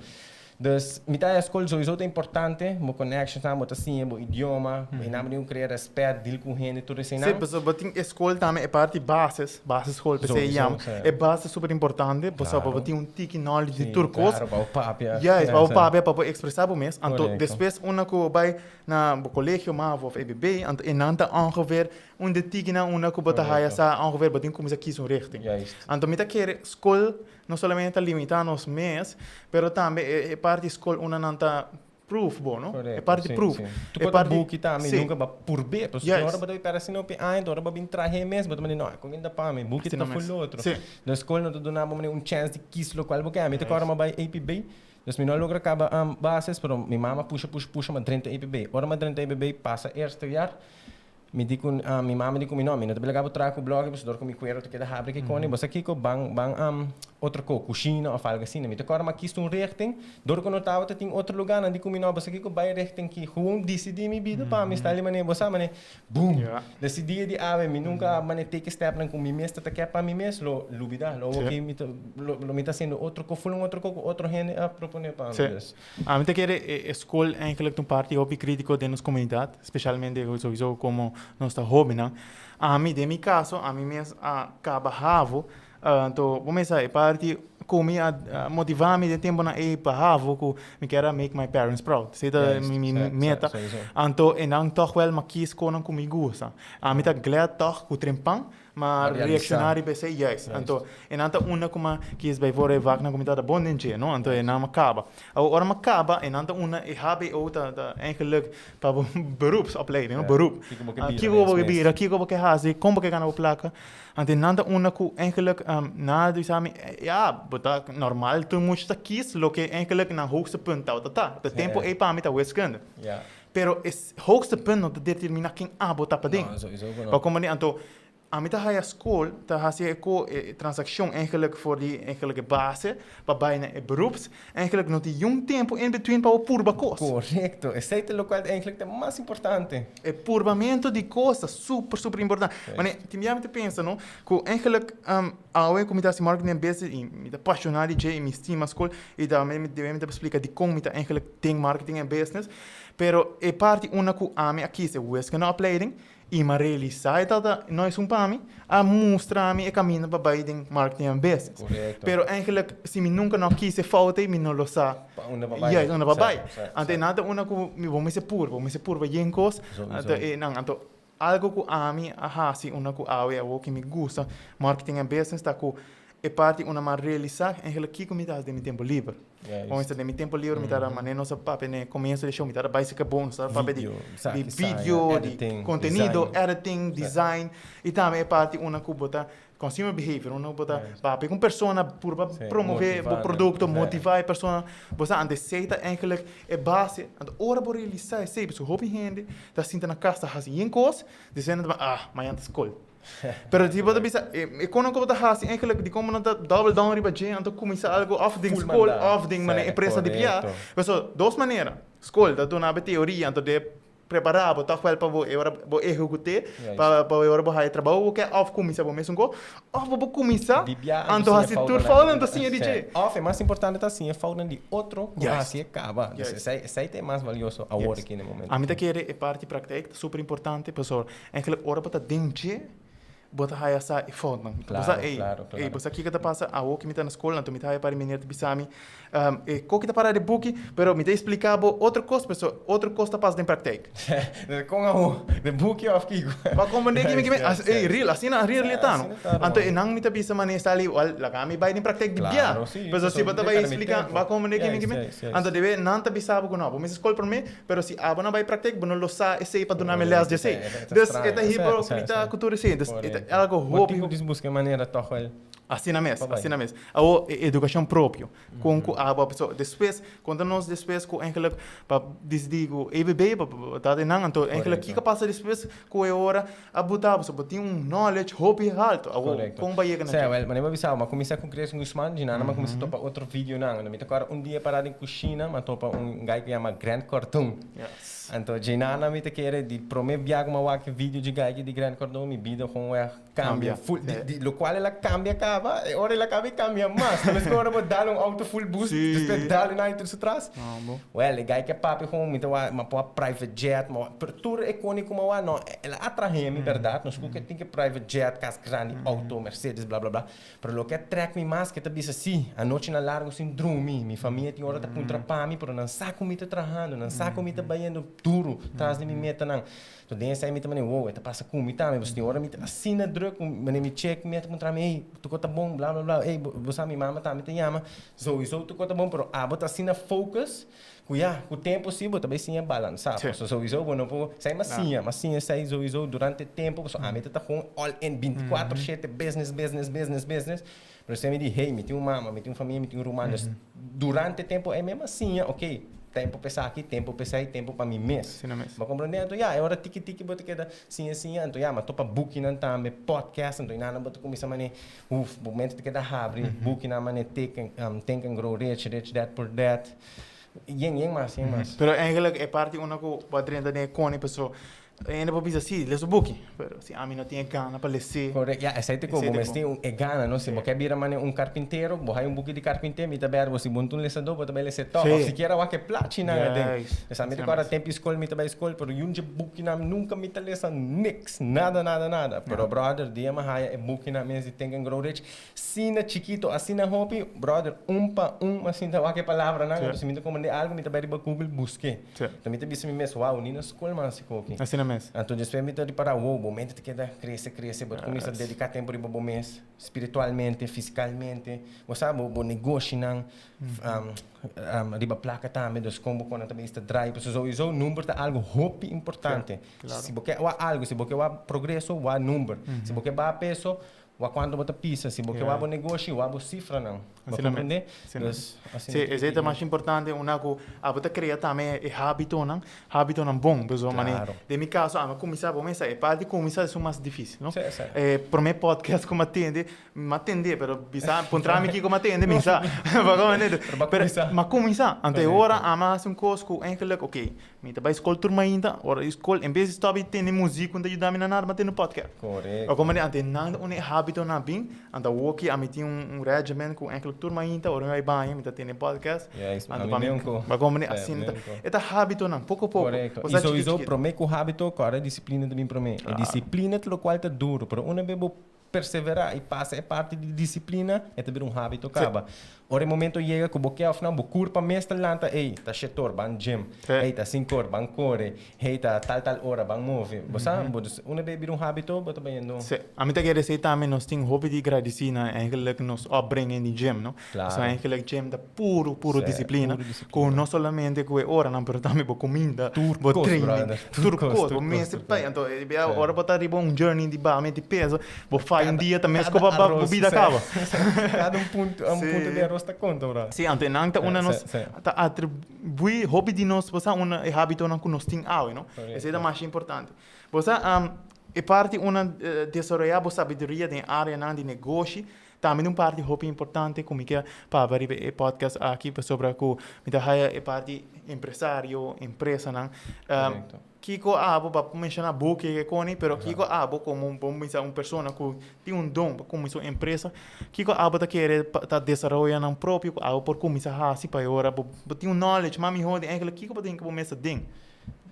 Dus, mi ta haya skol sowieso ta importante, bo connectionsnan, bo ta siña bo idioma, bo hende bo crea respet, deal cu hende, tur eseinan. Sí, pasobra bo tin e skol tambe e parti basis, basisschool p'esei e yama, e base ta super importante, pasobra bo tin un tiki knowledge di tur cos. Claro, pa bo papia. Juist, pa bo papia, pa bo expresa bo mes. Anto despues unda cu bo bay na bo colegio, mavo of EBB, anto enan ta ongeveer un di e tikinan unda cu bo ta haya sa ongeveer bo tin cuminsa kies un richting. Anto mi ta kere skol No solamente ta limita nos mes, pero tambe e parti skol unda nan ta proof bo, no? E parti proof. Tu por ta buki tambe, nunca bo a purb'é. Pasobra ora bo ta pera asina hopi aña, ora bo bin trahe mes, bo ta manda, no, kon ta pa mi, buki ta full otro. Nos skol no ta duna bo un chance di kis lokual bo ke. Mi ta kòrda mi a bai APB, dus mi no a logra kaba bases, pero mi mama pusha, pusha, pusha mi a drenta APB. Ora mi a drenta APB, pasa eerste jaar, Mi di ku mi mama di ku mi no, mi no ta bira laga bo traha ku blòki pasobra dor ku mi kuero ta keda habri ki koni. Bo sa kiko? Ban ban otro ko, kushina òf algu asina. Mi ta kòrda mi a kis un richting, dor ku no tabata tin otro lugánan di ku mi no, bo sa kiko? Bai richting ki gewoon disidí mi bida pa mi sta li manera bo sa manera boom! Des e dia di awe mi nunka a manera take e stèpnan ku mi mes ta ta kè pa mi mes lo lubidá, lo awor ki mi ta lo mi ta hasiendo otro ko, ful un otro ko ku otro hende a proponé pa mi. Des. Ami ta kere e skol eigenlijk ta un parti hopi kritiko den nos komunidat, spesialmente souiso komo nos ta hobennan. Ami den mi kaso, ami mes a kaba havo, anto bo mester sa e parti ku mi a motiva mi den temponan ei pa havo ku mi kier a make my parents proud. Esei ta mi meta. Anto e nan tòg wèl mi a kies konan ku mi gusta. Ami ta glad tòg ku trempan. m'a reakshoná riba esei juist. Anto e nan ta unda ku m'a kies bai for e vaknan ku mi tabata bon den dje, no? Anto e nan a kaba. Awor ora m'a kaba e nan ta unda e hbo ta ta eigenlijk pa bo beroepsopleiding, no? Beroep. Kiko bo ke bira, kiko bo ke hasi, kon bo ke gana bo plaka. Anto e nan ta unda ku eigenlijk nan a bisa mi, ya, bo ta normal tur mucha ta kies loke eigenlijk nan hoogste punt tabata ta. E tempu ei pa mi ta wiskunde. Pero e hoogste punt no ta determina ken abo ta paden. No, sowieso ku no. Pa como di anto ami ta haya school ta haci e co e transaccion eigenlijk for di eigenlijk e base pa bay na e beroeps eigenlijk no tin yun tempo in between pa bo purba cos. Correcto, esey ta locual eigenlijk ta mas importante. E purbamento di cos ta super super importante. Mane tin bia mi ta pensa no cu eigenlijk Awe ku mi ta hasi marketing en business i mi ta pashoná di dje i mi stima skol i tambe mi debe mi ta splika dikon mi ta eigenlijk den marketing en business. Pero e parti unda ku ami a kis e wiskundeopleiding i mi a realisá e tabata no esun pa mi, a mustra mi e kaminda pa bai den marketing en business. Korekto. Pero eigenlijk si mi nunka no a kis e fout ei mi no lo sa Pa unda pa bai. Juist, unda pa bai. Sa, sa, Anto sa. e nan ta unda ku mi bo mester purba, bo mester purba yen kos. Sowieso. Anto e nan, anto Algo ku ami a hasi unda ku awe awor ki mi gusta marketing en business ta ku e parti unda mi a realisa eigenlijk kiko mi ta hasi den mi tempo liber. Bo mester den mi tempo liber mi ta da manera nos a papia den e comienso di e show mi ta da bicycle bon nos ta papia di di video di contenido editing design y tambe e parti unda ku bo ta Consumer behavior, unda bo ta papia ku un persona purba promove bo produkto, motiva e persona. Bo sa anto esei ta eigenlijk e base. Anto ora bo realisa esei, pasobra hopi hende ta sinta na kas ta hasi yen kos, despues nan ta bisa, ah, mañana ta skol. Pero si bo ta bisa, e konan ku bo ta hasi eigenlijk dikon bo no ta double down riba dje, anto kuminsá algu òf den skol òf den manera empresa di bia. Pasobra dos manera, skol ta duna bo e teoria, anto de Prepará bo tòg wèl pa bo e ora bo ehekut'é, pa bo e ora bo haya trabou bo ke òf kuminsá bo mesun kos, òf bo por kuminsá anto hasi tur foutnan anto siña di dje. Òf e mas importante ta siña foutnan di otro ku hasi e kaba. Dus esei esei ta e mas valioso awor aki na e momento. Ami ta kere e parti praktijk ta super importante pasobra eigenlijk ora bo ta den dje bo ta haya sa e foutnan. Bo sa ey, ey bo sa kiko ta pasa awo ki mi ta na skol anto mi ta haya par di meneer ta bisa mi e koki ta para den buki pero mi ta explica bo otro kos pasobra otro kos ta pasa den praktijk. Kon awo? Den buki of kiko? Pa komprende kimi kimi ey real asina real e ta no. Anto e nan mi ta bisa manera sali wal laga mi bai den praktijk di bia pasobra si bo ta bai explica bo a komprende kimi kimi anto debe nan ta bisa bo ku no bo mester skol prome Pero si abo no bai praktik, bo no lo sa esei pa duna mi les di esei. Dus e ta hipokrita ku tur esei. Dus e ta algo hopi. Bo tin ku busca e manera tòg wel. Asina mes, asina mes. Awor e edukashon propio, kon ku abo a paso. Despues, konta nos despues ku eigenlijk pa disidí ku EBB pa ta den nan, anto eigenlijk kiko a pasa despues ku e ora a buta bo? So bo tin un knowledge hopi haltu. Awor kon bo a yega na dje? Sè, manera bo a bisa, bo a kuminsá ku Chris Guzman, djinana mi a kuminsá topa otro videonan. Anto mi ta kòrda un dia pará den kushina, mi a topa un guy ku yama Grant Cardone. Anto djinana mi ta kere di promé bia ku mi a wak e video dje guy aki di Grant Cardone, mi bida kon wèg kambia ful. Di lokual el a kambia kaba, e ora el a kaba e kambia mas. Ta meskos ora bo dal un outo full boost, despues dal un nitro su tras. Wèl, e guy ke papia kon mi ta wak, mi a por private jet, mi a wak, pero tur e koni ku mi a wak, no, el a atrahe mi bèrdat, nos ku ke tin ke private jet, kas grandi, outo, Mercedes, bla bla bla. Pero loke a trek mi mas ke ta bisa si, anochinan largo sin drumi, mi famia tin ora ta puntra pa mi, pero nan sa ku mi ta trahando, nan sa ku mi ta bayendo duru tras di mi metanan. So den esei mi ta mane, wow, e ta pasa ku mi tambe, pasobra tin ora mi ta asina druk ku mane mi chek mi ta puntra mi, ey, tur kos ta bon, bla bla bla, ey, bo sa mi mama tambe ta yama, souiso tur kos ta bon, pero abo ta asina focus ku ya, ku tempu si bo ta bai siña balansa, pasobra souiso bo no por, esei mi a siña, mi a siña esei souiso durante tempu, pasobra ami ta ta kon all in binticuatro shete business, business, business, business, pero esei mi di, hey, mi tin un mama, mi tin un famia, mi tin un ruman, dus durante tempu ei mi a siña, ok, tempu pa esaki, tempu pa esei, tempu pa mi mes. Bo a komprende? Anto ya, e ora tiki tiki bo ta keda siña siña, anto ya, mi a topa bukinan tambe, podcast, anto inana bo ta kuminsá manera, uf, bo mente ta keda habri, bukinan manera Think and Grow Rich, Rich Dad Poor Dad, yen yen mas, yen mas. Pero eigenlijk e parti unda ku bo a drenta den e koni paso Hende por bisa, sí, lesa buki, pero si ami no tin e gana pa les'é. Correcto, ya, esei ta como, bo mester tin e gana, no? Si bo ke bira manera un carpintero, bo haya un buki di carpinté, mi ta bèr bo, si bo no ta un lesadó, bo ta bai les'é tòg, òf sikiera wak e plachinan aden. Pues ami ta kòrda tempu di skol, mi ta bai skol, pero yun dje bukinan nunka mi ta lesa niks, nada, nada, nada. Pero bròder, dia mi haya e bukinan mes di Think and Grow Rich, Sina chikito asina hopi, brother, un pa un mi a sinta wak e palabranan, anto si mi ta komprende algu mi ta bai riba Google busk'é. Anto mi ta bisa mi mes, wow, ni na skol mi a hasi koki. mes. Anto despues mi ta ripara, wow, bo mente ta keda crece, crece, bo ta cuminsa dedica tempo riba bo mes, spiritualmente, fisicalmente, bo sa, bo bo negoshinan, riba placa tambe, dus con bo con nan ta bisa ta draai, pasobra souiso number ta algo hopi importante. Si bo ke wak algo, si bo ke wak progreso, wak number. Si bo ke baha peso, wak cuanto bo ta pisa. Si bo ke wak bo negoshi, wak bo cifranan. Bo comprende? Dus, asina. Si, esei ta mas importante, una cu abo ta crea tambe e habitonan, habitonan bon. Pasobra mane, den mi caso, ami a cuminsa, bo mester sa, e parti di cuminsa esun mas dificil, no? E prome podcast cu mi a tende, Mi a tende, pero bisa, puntra mi kiko mi a tende, mi sa. Bo comprende? Pero bo a cuminsa. Mi a cuminsa. Anto e ora ami a haci un cos cu eigenlijk, oké, mi ta bay scol tur mainta, ora di scol, en bes di stop di tende muziek cu no ta yuda mi na nada, mi a tende un podcast. Correcto. Bo comprende? Anto e nan ta un e habitonan a bin, anto awoki ami tin un regimen cu eigenlijk tur mainta, ora mi bay baña, mi ta tende podcast. Juist, ami mi un co. Bo comprende? Asina ta. E ta habitonan, poco poco. Correcto. Y sowieso prome cu habito, corda disciplina ta bin prome. E disciplina ta locual ta duro, pero una bes bo Perseverá i pasa e parti di disiplina, e ta bira un hábito kaba. Ora e momento yega ku bo ke òf no, bo kurpa mes ta lanta, ey, ta shetor, ban gym. Ey, ta sinkor, ban kore. Hey, ta tal tal ora, ban move. Bo sa, bo dus una bes bira un hábito, bo ta bayendo. Sí. Ami ta kere esei tambe nos tin hopi di gradisí na eigenlijk nos upbringing di gym, no? Claro. Pasobra eigenlijk gym ta puro, puro Sí, disiplina. puro disiplina. Ku no solamente ku e oranan, pero tambe bo kuminda, Tur bo kos, training, brother. tur Tur kos, kos. tur Bo kos, mester tur bai. kos. Anto, e bia Sí. ora bo ta riba un journey di baha meti peso, bo faya un Kada, dia ta mes kada ku bo aros, bida sí. kaba. Kada un punto, un punto di Sí. aros ta konta, brother. Sí, anto e nan ta Sí, unda sí, nos sí. ta atribuí hopi di nos, bo sa, unda e hábitonan ku nos tin awe, no? Esei ta Korekto. masha importante. Bo sa, e parti unda desaroyá bo sabiduria den áreanan di negoshi Tambe un parti hopi importante ku mi ke papia riba e podcast aki pasobra ku mi ta haya e parti empresario, empresanan. Kiko abo, bo a menshoná buki e koni, pero kiko abo komo bo bisa un persona ku tin un don pa kuminsá un empresa, kiko abo ta kere pa ta desaroya nan propio ku abo por kuminsá hasi pa e ora bo tin un knowledge mas mihó di eigenlijk kiko bo tin ku bo mester den?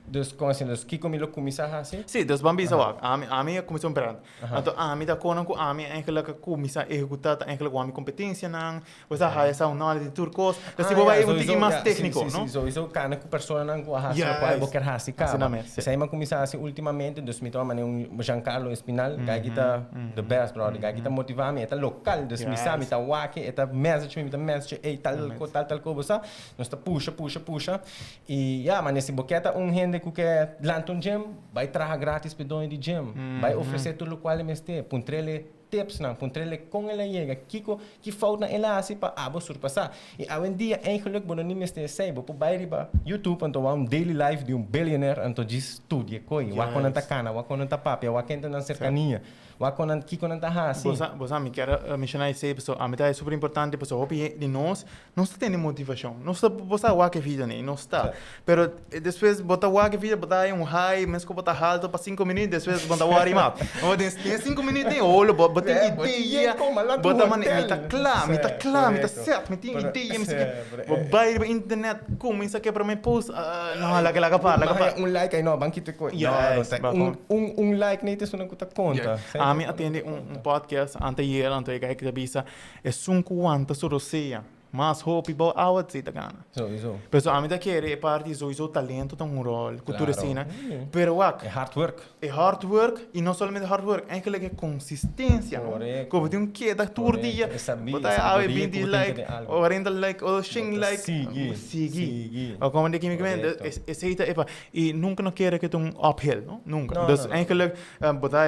Dus kon asina? Dus kiko mi lo kuminsá hasi? Sí, dus ban bisa wak, ami ami a kuminsá un brand. Anto ami ta konan ku ami eigenlijk a kuminsá ehekutá ta eigenlijk wak mi kompetensianan, bo sa haya sa un knowledge di tur kos. Dus si bo bai un tiki mas tékniko, no? Sí, sí, souiso kana ku personanan ku a hasi lokual bo ker hasi kaba. Asina mes, sí. Esei mi a kuminsá hasi últimamente, dus mi tuma manera un Giancarlo Espinal, guy ki ta the best brother, guy ki ta motivá mi, e ta lokal, dus mi sa, mi ta wak e, e ta message mi, mi ta message e, ey tal ko, tal tal ko, bo sa. Nos ta pusha, pusha, pusha. I ya, mane si bo ke ta un hende ku ke lanta un gym, bai traha gratis p'e doño di gym. Bai ofresé tur lokual e mester. Puntr'el e tipsnan, puntr'el e kon el a yega, kiko, ki foutnan el a hasi pa abo surpasá. I awendia eigenlik bo no ni mester esei, bo por bai riba YouTube anto wak un daily life di un billionaire anto djis studia e koi, wak kon nan ta kana, wak kon nan ta papia, wak ken ta nan serkania. Wak kon nan, kiko nan ta hasi. Bo sa, bo sa, mi kier a menshoná esei pasobra ami ta e super importante pasobra hopi di nos, nos ta tene motivashon. Nos ta, bo sa wak e video nei, nos ta. Pero despues bo ta wak e video, bo ta haña un high, meskos bo ta halto pa sinku minüt, despues bo ta wòri mas. Bo den den sinku minüt ei, holo, bo bo tin idea, bo ta mane, mi ta kla, mi ta kla, mi ta sèt, mi tin idea, mi sa ke. Bo bai riba internet, kuminsá kebra mi post, no, laga, laga pa, laga pa. Bo haña un like, ay no, ban kita e kos. Yes, No, no, un, un like nei ta esun ku ta konta. Ami a tende un podcast anteayer, anto e guy ta bisa, esun ku wanta su rosea, mas hopi bou awa si ta gana. Souiso. Pasobra ami ta kere e parti souiso talento ta un rol, ku tur asina, pero wak. E hard work. E hard work, y no solamente hard work, eigenlijk e consistencia, no? Correcto. Como tin un keda tur dia, Correcto. E sabi, bo ta e awe sabiduria binti cu bo tin like, ke den algo. 40 like, o shen Bo ta like, sigui, sigui. sigui. O como di kimikamente, Correcto. es, esey ta e pa, y nunca no kere ke ta un uphill, no? Nunca. No, Dus no, no. eigenlijk, bo ta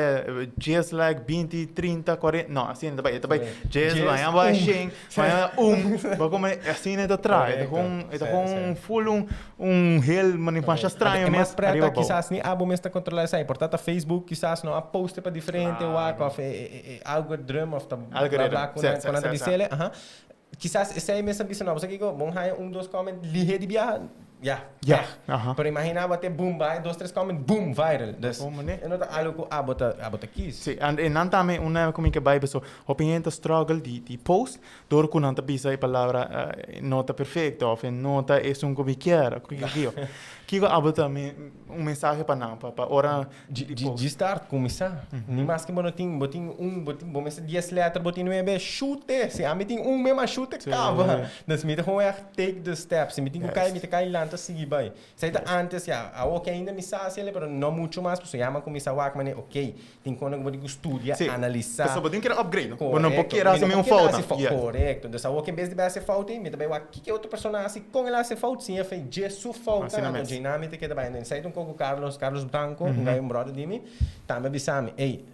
dies like, binti, 30, 40, no, asina ta bai, e ta bai Correcto. dies, Dies, mañana bai un. shen, mañana un, bo como asina e ta traha, e ta Correcto. gewoon, e ta Sí, gewoon sí. full un, Un hel masha straño E mas mes preta ariba bou. kisas ni abo mes ta controla esai. Por ta ta Facebook kisas no a poste pa diferente wak of e algorithm of ta bla bla cu nan ta bisele. Aha. Kisas esai mes a bisa no. Bo sa kico? Bon haya un dos comment lihe di biaha, ya, Ya, peh. aha. Pero imagina bo te boom bai dos tres comment boom viral. Dus Bo mane. e no ta algo cu abo ta abo ta kies. Si, en e nan tambe una cu mi ke bai paso hopi hende ta struggle di di post Dor ku nan ta bisa e palabra no ta perfekto òf e no ta esun ku mi kier òf kiko kiko. Kiko abo ta un mensahe pa nan pa ora di post? Djis start, kuminsá. Ni maske bo no tin, bo tin un, bo tin, bo mester dies lèter, bo tin nuebe, shute! Si ami tin un mema shute kaba. Dus mi ta gewoon ègt take the steps. Si mi tin ku kai, mi ta kai lanta. nan ta sigui bai. Esei ta antes ya, awor ke ainda mi sa hasi ele pero no mucho mas pasobra ya mi a kuminsá wak manera ok, tin kos ku bo tin ku studia, Sí, analisá. pasobra bo tin kere upgrade, no? Bo no por Korekto, kere mi hasi no mesun por keda fout hasi nan. fout, Yes. korekto. Dus awor ke en bes di bai hasi fout ei, mi ta bai wak kiko e otro persona a hasi, kon el a hasi fout, siña fe dje su foutnan, Asina anto mes. dje nan mi ta keda bai. Esei ta un kos ku Carlos, Carlos Branco, un gai un brother di mi, tambe a bisa mi, ey,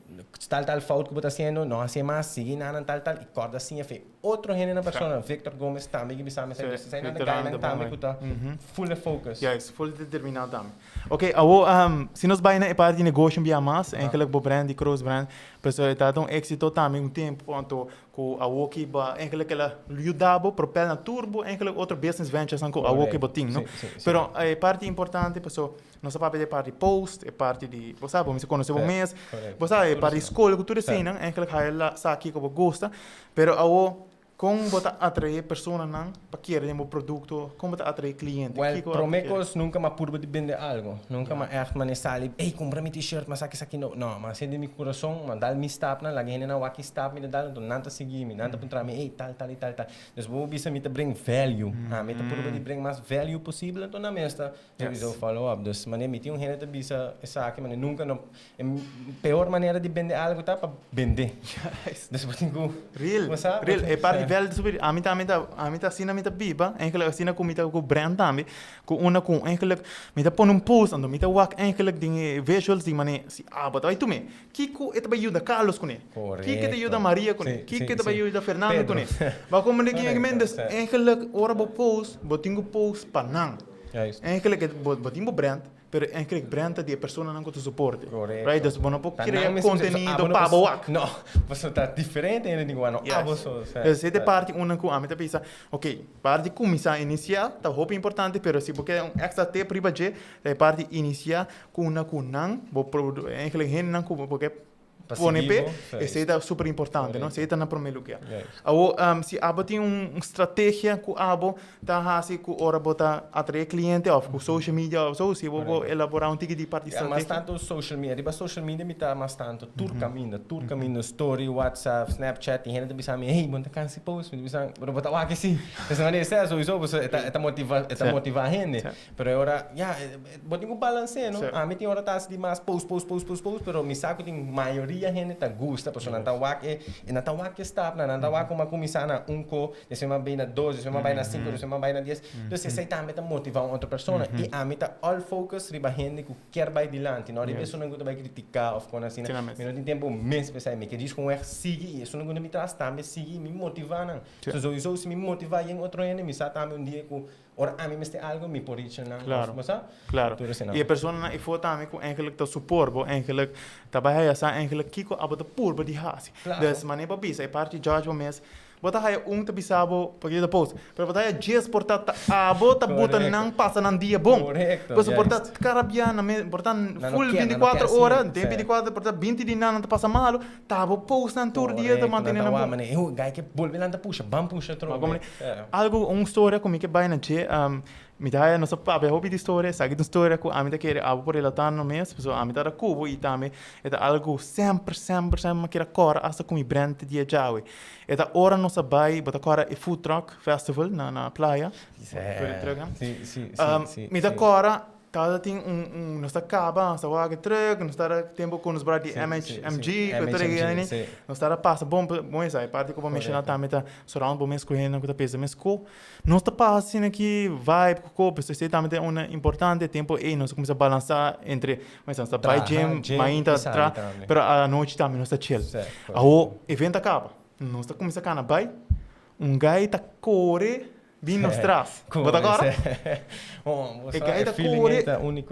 tal tal fout ku bo ta hasiendo, no hasié mas, sigui nan tal tal, i kòrda siña fe otro hende na persona, Victor Gomez tambe ki bisa mi esei, dus esei nan ta gainan tambe ku ta full focus. Juist, full determinado tambe. Ok, awo si nos bai na e parti di negoshi un bia mas, eigenlijk bo brand di Croes Brand, pasobra e ta un éxito tambe un tempo anto ku awo ki bo a eigenlijk el a yuda bo propel na tur bo eigenlijk otro business ventures nan ku awo ki bo tin, no? Pero e parti importante pasobra Nos a papia di e parti post, e parti di, bo sa, bo mester conoce bo mes, bo sa, e parti di scol cu tur eseinan, eigenlijk haya la sa kico bo gusta, pero awo con bo ta atrae personanan pa kere den bo producto, con bo ta atrae cliente, Well, kico abo prome kere? cos nunca m'a purba di bende algo, nunca m'a echt mane sali, ey cumpra mi t-shirt, m'a saki esaki, no, no, m'a haci den mi curason, m'a dal mi stapnan, laga hendenan wak ki stap mi ta dal, enton nan ta sigui mi, nan ta puntra mi, ey tal, tal y tal, tal, dus bo bisa mi ta bring value, ami ta purba di bring mas value posibel, enton nan mes ta Sowieso follow up. Dus manera mi tin un hende ta bisa esaki, manera nunca no, e peor manera di bende algo ta pa bende. Dus bo tin cu, Real, bo sa? real. E parti veld super, ami tambe ta, ami ta asina mi ta biba, eigenlijk asina cu mi ta cu brand tambe, cu unda cu eigenlijk mi ta pone un post anto mi ta wak eigenlijk den e visuals di manera si abo ta bay tume, kico e ta bay yuda Carlos cune? Kico e ta yuda Maria cune? Kico e ta bay yuda Fernando cune? Bo a comprende kico mi men? Dus eigenlijk ora bo post, bo tin cu post pa nan. Eigenlijk e bo bo tin bo brand, pero eigenlijk brand ta di e personanan ku ta soporte. Correcto. Right? Dus bo no por Ta krea nan mes mester- kontenido abo no pa por bo wak. No, pasobra ta diferente hende tin ku wak, no Yes. abo so. Sa, Dus e sa. parti una ku ami ta bisa, ok, parti kuminsá inisiá ta hopi importante, pero si bo ke un extra tip riba dje, ta e parti inisiá ku una ku nan, bo produ- eigenlijk hendenan ku bo ke Pa pone sigui p'e, bo, sa, esei ta super importante, no? Correcto. Esei ta na prome lugar. Juist. Awo, si abo tin un strategia ku abo ta hasi ku ora bo ta atrae cliente of ku social media of so, si bo por Correcto. elabora un tiki di parti Ya, mas strategia. tanto social media. Riba social media mi ta mas tanto tur caminda, tur caminda, story, WhatsApp, Snapchat, tin hende ta bisa mi, hey, bo no ta cansa di post? Mi ta bisa, pero bo ta wak si. Esei manera esei sowieso, pasobra e ta, e ta motiva, e ta Sí. motiva hende. Sí. Pero e ora, ya, bo tin ku balans'é, no? Sí. Ami tin ora ta hasi di mas post, post, post, post, post, pero mi sa ku tin mayoria hende ta gusta, pasobra nan ta wak e, e nan ta wak e stapnan, nan ta wak kuma kuminsá na un ko, despues mi a bai na dos, despues mi a bai na sinku, despues mi a bai na dies. Dus esei tambe ta motivá un otro persona. I ami ta all focus riba hende ku kier bai dilanti, no riba esunnan ku ta bai kritiká òf kon asina. Mi no tin tempu mes pa esei. Mi ke djis ku un wèg sigui i esunnan ku ta mi tras tambe sigui i mi motivá nan. So souiso si mi motivá yen otro hende, mi sa tambe un dia ku Ora ami mester algo mi por richa nan Claro. of bo sa? Claro. Tur esei nan. I e personanan efo tambe ku eigenlijk ta support bo, eigenlijk ta bai haya sa eigenlijk kiko abo ta purba di hasi. Claro. Dus manera bo bisa e parti judge bo mes, bo ta haya un ta bisa bo pakico ta post, pero bo ta haya djes por ta ta abo ta buta Correcto. nan pasa nan dia bon. Correcto, Pasobra por ta juist. karabia nan mes, por ta Nan no full kier, nan no 24 kier ora, asina, den sí. 24 por ta 20 di nan nan ta pasa malo, ta bo post nan tur dia ta Correcto, nan mantene ta nan wak bon. manera, ey, guy ke bolbe nan ta pusha, ban pusha Bo trobe. komprende? Algu, un storia ku mi ke bai na dje, mi ta haya nos a papia hopi di storia, esaki ta un storia ku ami ta kere abo por relatá no mes, pasobra ami ta kubo i tambe e ta algu semper, semper, semper mi a kere kòrda asta ku mi brand te dia djawe. E ta ora nos a bai, bo ta kòrda e food truck festival na na playa? Sí, sí, sí, sí, Mi ta sí. kòrda Tabata tin un un nos ta caba nos ta wak e truck nos ta tempo cu nos bra di Sí, MH sí, MG sí. cu tur MHMG, e sí. nos ta pasa bon bon esai parti cu bo menciona Correcto. tambe ta surround bo mes cu hende cu ta pensa mes cu nos ta pasa asina aki vibe cu cu pasobra esei tambe ta una importante tempo ey nos a cuminsa balansa entre nos ta bay Traha, gym gym mainta y sali tra tambe. pero anochi tambe nos ta chill Sí, correcto. awo evento a caba nos ta cuminsa cana bay un guy ta core Bin nos tras. Bo ta kòrda? E gai ta kore,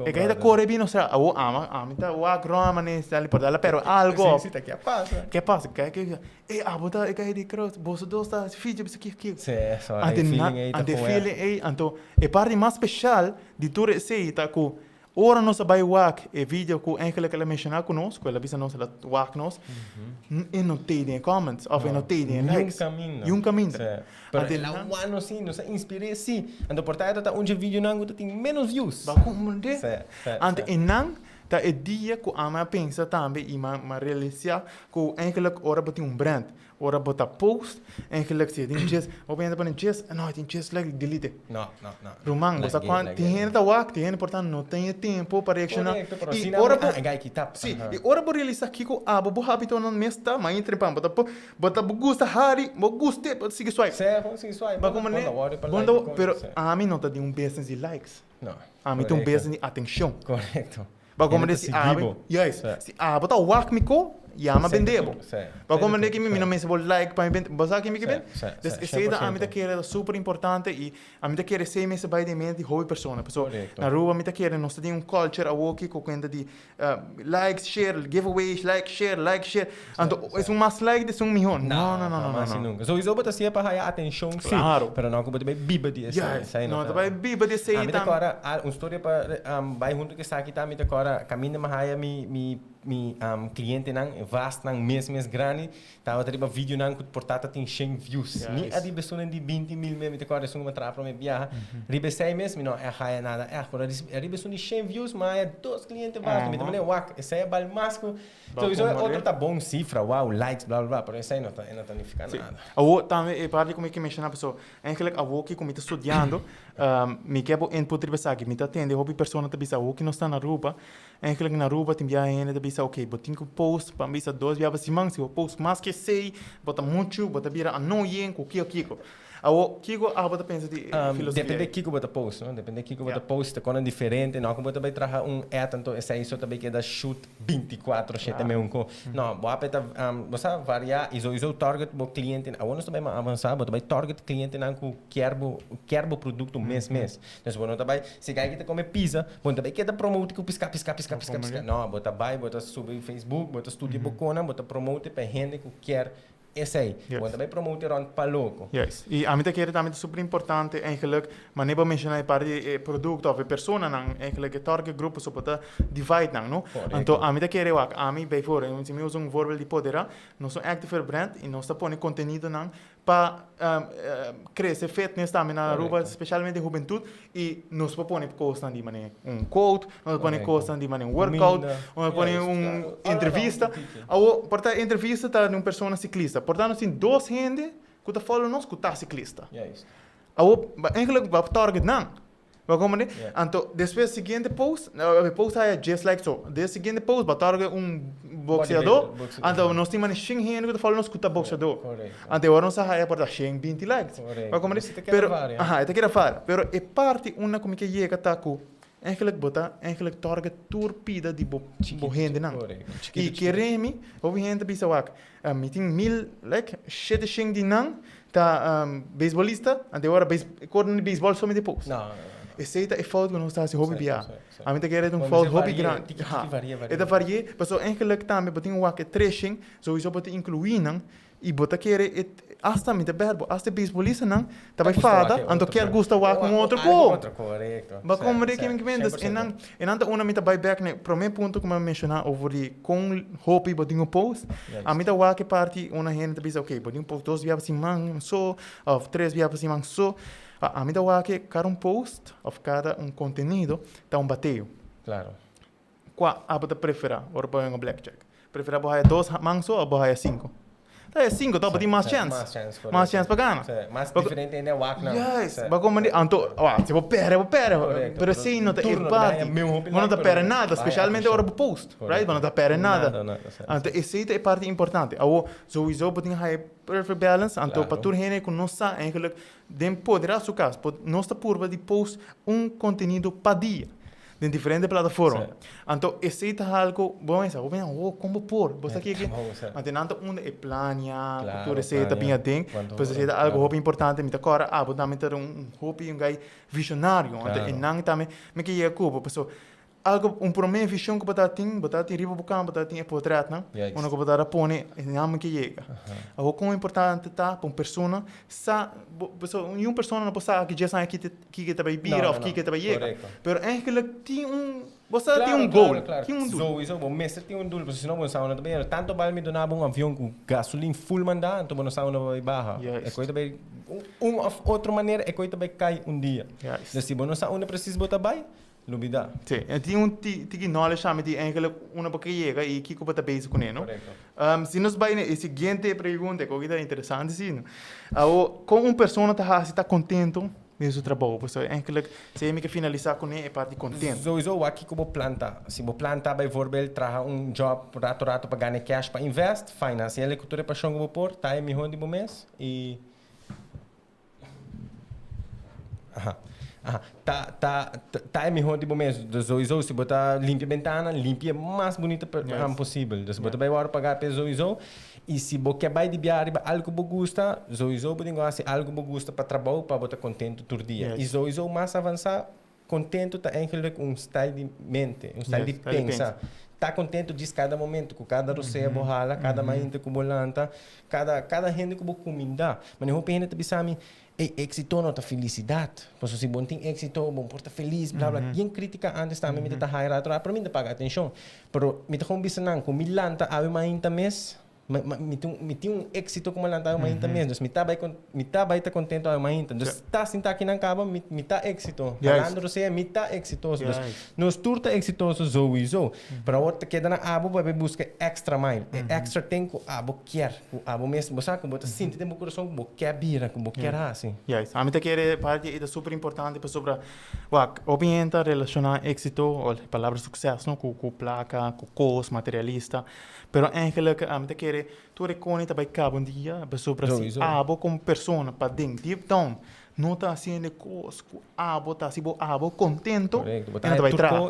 e gai ta kore bin nos tras. Awo ama, ami ta wak rònt manera sali por dala pero algo. Sí, sí, ta ke pasa? Ke pasa? Gai ke bisa, ey abo ta e gai di Croes, boso dos ta hasi feature bisa kiko kiko. Sí, so e feeling ey ta Ante e feeling ey, anto e parti mas special di tur esey ta ku Ora nos a bai wak e video ku eigenlijk el a menshoná ku nos, ku el a bisa nos el a wak nos, e no tei den e comments òf e no tei den e likes. Niun kaminda. Niun kaminda. Sí. Pero el a wak nos sí, nos a inspir'é sí. Anto por ta e ta un dje videonan ku ta tin ménos views. Bo a komprendé? Sí, sí, Anto sí. e nan. Ta e dia ku ami a pensa tambe i m'a realisa ku eigenlijk ora bo tin un brand, ora bo ta post, eigenlijk si e tin djes, bo hende pone djes, no e tin djes like, delete. No, no, no. Ruman, bo sa kuan, tin hende ta wak, tin hende por ta no tin e tempo pa reakshoná. Korekto, pero asina ora bo, ah, e gai kita. Si, i ora bo realisa kiko abo bo habitonan mes ta, mainta trempan bo ta po, bo ta bo gusta hari, bo gust'é, bo ta sigui swipe. Sè, bo sigui swipe, Bo komo ne, bo no ta, pero ami no ta di un business di likes. No. Ami ta un business di atencion. Correcto. Ba como de si abi, juist, si abo ta wak mi ko, ya mi a bende bo. Ba como de ki mi no mester bo like pa mi bende, bo sa ki mi ke bende? Dus esey ta ami ta kere ta super importante y ami ta kere esey mester bay den mente di hopi persona. Pasobra na Aruba mi ta kere nos ta den un culture awoki cu cuenta di Likes, share, giveaways, like, share, like, share. Anto, esun mas like, esun mihó. No, no, no, no, no, no. Nunca. Sowieso bo ta hasié pa haya atencion, sí. Claro. Pero no cu bo ta bay biba di esei. Juist. Esei no ta bay biba di esei Ami ta tambe. cora, un storia pa bay hunto cu esaki ta, mi ta cora caminda mi haya mi, mi, mi clientenan, vastnan mes mes grandi, Tabata riba videonan ku por tata tin shen views. Ni a riba esunnan di 20.000 mes, mi ta kòrda esun ku mi a traha promé biaha. Riba esei mes mi no a haya nada ègt, pero riba esun di shen views mi a haya dos kliente basta. Mi ta manera wak, esei a bal mas ku. Souiso e otro ta bon sifra, wow, likes, bla bla bla, pero esei no ta, e no ta nifiká nada. Awor tambe e parti ku mi ke menshoná pasobra eigenlijk awor ku mi ta studiando, mi ke bo input riba esaki. Mi ta tende hopi persona ta bisa awor ku nos ta na Aruba, Eigenlijk na Aruba tin biaha hende ta bisa ok bo tin ku post pa bisa dos biaha pa siman si bo post mas ke esei bo ta muchu bo ta bira annoying ku kiko kiko. Awor kiko abo ta pensa di e filosofia Depende ei? kiko bo ta post no depende kiko bo ta post ta konan diferente no ku bo ta bai traha un ad anto esei so ta bai keda shoot 24 shete me un ko no bo a peta bo sa varia y souiso target bo cliente awor nos ta bai mas avansa bo ta bai target clientenan ku kier bo kier bo produkto mes mes. Dus bo no ta bai, si kai ki ta come pizza, bo no ta bai keda promote ku pisca, pisca, pisca, pisca, pisca. No, bo ta bai, bo ta subi Facebook, bo ta studia bo konan, bo ta promote pa e hende ku kier esei. Bo no ta bai promote rond pa loko. Juist. I ami ta kere tambe ta super importante eigenlijk, manera bo a menciona e parti di e producto of e personanan, eigenlijk e target group pasobra bo ta divide nan, no? Anto ami ta kere wak, ami bijvoorbeeld, si mi usa un voorbeeld di Podera, nos un activewear brand i nos ta pone contenidonan Pa crece fitness tambe na Aruba, specialmente hubentud, y nos por pone cosnan di manera un quote, nos por pone cosnan di manera un workout, nos por pone un entrevista. Awor, por ta entrevista ta di un persona ciclista, por ta nos tin dos hende cu ta follow nos cu ta ciclista. Awor, eigenlijk bo a target nan. Bo a comprende? Yeah. Anto, despues siguiente post, e post haya 10 likes so. De siguiente post, bo a target un boxeador. Bodybuilder, boxeador. Anto, nos tin mane shen hende ku ta follow nos ku ta boxeador. Correcto. Anto, e ora nos a haya por ta 120 likes. Correcto. Bo a comprende? Dus e ta keda Pero, varia. aha, e ta keda varia. Pero e parti unda ku mi ke yega ta ku, eigenlijk bo ta eigenlijk target tur pida di bo, bo hendenan. Correcto. I Chikitu, chikitu. kere mi, hopi hende ta bisa wak, mi tin mil like, shete shen di nan Ta beisbolista, anto e ora beis, kor di beisbol solamente post. No, no, no, no. Esei ta e fout ku nos ta hasi hopi Sí, bia. sí, sí. Ami ta kere ta un Bo fout mester hopi varie, grandi. tiki, tiki, varie, varie. E ta varie, pasobra eigenlijk tambe bo tin wak e treshing, souiso bo ta inkluí nan, i bo ta kere e, asta mi ta bèr bo, asta e beisbolistanan ta bai gusta wak fada, e anto otro kier ko. gusta wak un otro Algo ko. otro, korekto. Bo Sí, komprende sí, kimen kimen? Dus 100%. enan, enan ta unda mi ta bai bèk na e promé punto ku mi a menshoná over di kon hopi bo tin un post. Juist. Ami ta wak e parti unda hende ta bisa, ok, bo tin un post dos bia pa siman so, of tres bia pa siman so. Ami ta wak e kada un post of kada un kontenido ta un bateo. Claro. Kua abo ta preferá ora bo haña un blackjack? Preferá bo haya dos man so of bo haya sinku? Ta haya sinku, ta bo tin mas chèns. Mas chèns, korekto. Mas chèns pa gana. Sí, mas diferente hende a wak nan. Juist, bo komprendé? Anto, wak, si bo pèrdè, bo pèrdè. Korekto. Pero esei no ta e Tur no ta parti. haña meun hopi Bo no ta like, pèrdè pero nada, haya spesialmente ora bo post, right? Bo no ta pèrdè nada. Nada, nada, sí. Anto esei ta e parti importante. Awor, souiso bo tin haya e perfect balance, anto pa Claro. tur hende ku no sa eigenlijk den poderá su kas, nos ta purba di post un kontenido pa dia. Den diferente plataforma. Sí. Anto esei ta algo, bo mesa, bo mesa, oh, kon bo por? Bo sa kiko? Sí. Anto nan ta unda e plania, Claro, tur esei ta plania. bin aden. Cuanto Pues esei ta ora, algo claro. hopi importante. Mi ta kòrda abo tambe ta un hopi un guy visionario. Anto Claro. e nan tambe mi ke yega ku bo. Paso algo, un prome vision ku bo ta tin, bo ta tin riba bo kama, bo ta tin e potretnan, Juist. unda ku bo ta pone e nan mi ke yega. Awor kon importante ta pa un persona sa, bo, paso un persona no por sa aki djes aña ki te Kiko ta bai bira of kiko ta bai yega. Pero eigenlijk tin un, bo sa tin un goal, tin un doel. Sowieso, bo mester tin un doel, pasobra si no bo no sa unda ta bai yega. Tanto bal mi duna bo un avion cu gasolin full manda, anto bo no sa unda bo bai baha. E coy ta bai, un of otro manera e coy ta bai cay un dia. Dus si bo no sa unda precies bo ta bai. Lubida. Sí, e tin un tiki knowledge tambe di eigenlijk unda bo ke yega y kiko bo ta bezig kuné, no? Korekto. Si nos bai na e siguiente pregunta, ku ta interesante si, no? Awor, kon un persona ta hasi ta kontento den su trabou? Pasobra eigenlijk si mi ke finalisá kuné e parti kontento. Sowieso wak kiko bo planta. Si bo planta bijvoorbeeld traha un job rato rato pa gana e cash pa invest, fine. Hasi el ku tur e pashon ku bo por, ta e mihó di bo mes y. Aha. Aha. Ta, ta, ta e mihó di bo mes. Dus sowieso, si bo ta limpia bentana, limpia mas bunita per, yes. posibel. Dus bo ta bai wòrdu pagá p'e sowieso. I si bo ke bai di biaha riba algu ku bo gusta, sowieso bo tin ku hasi algu ku bo gusta pa trabou pa bo ta kontentu tur dia. I sowieso mas avansá, Contento ta eigenlijk un style di mente, un style di pensa. Ta contento djis cada momento, cu cada rosea bo hala, cada mainta cu bo lanta, cada, cada hende cu bo cuminda. Mane hopi hende ta bisa mi, Ey, exito no ta felicidad. Pasobra si bo no tin exito, bo no por ta feliz, bla, bla. Bien critica antes tambe mi ta ta haya rato rato, pero mi no ta paga atencion. Pero mi ta gewoon bisa nan, cu mi lanta awe mainta mes, Mi tin mi tin un éxito como lanta awe mainta mes. Dus mi ta bai con mi ta bai ta contento awe mainta. Dus ta sinta aki nan caba mi mi ta éxito. Halando rosea mi ta exitoso. Dus nos tur ta exitoso souiso. Pero awor ta keda na abo pa bai busca e extra mile. E extra thing cu abo kier. Cu abo mes bo sa cu bo ta sinti den bo curason cu bo kier bira, cu bo kier haci. Juist. Ami ta kere parti ei ta super importante pasobra wak hopi hende ta relaciona éxito o e palabra succes no cu cu placa, cu cos materialista. Pero eigenlijk ami ta kere tur e koni ta bai kaba un dia pasobra si abo komo persona paden deep down no ta hasiendo e kos ku abo ta hasi bo abo kontento e no ta bai traha.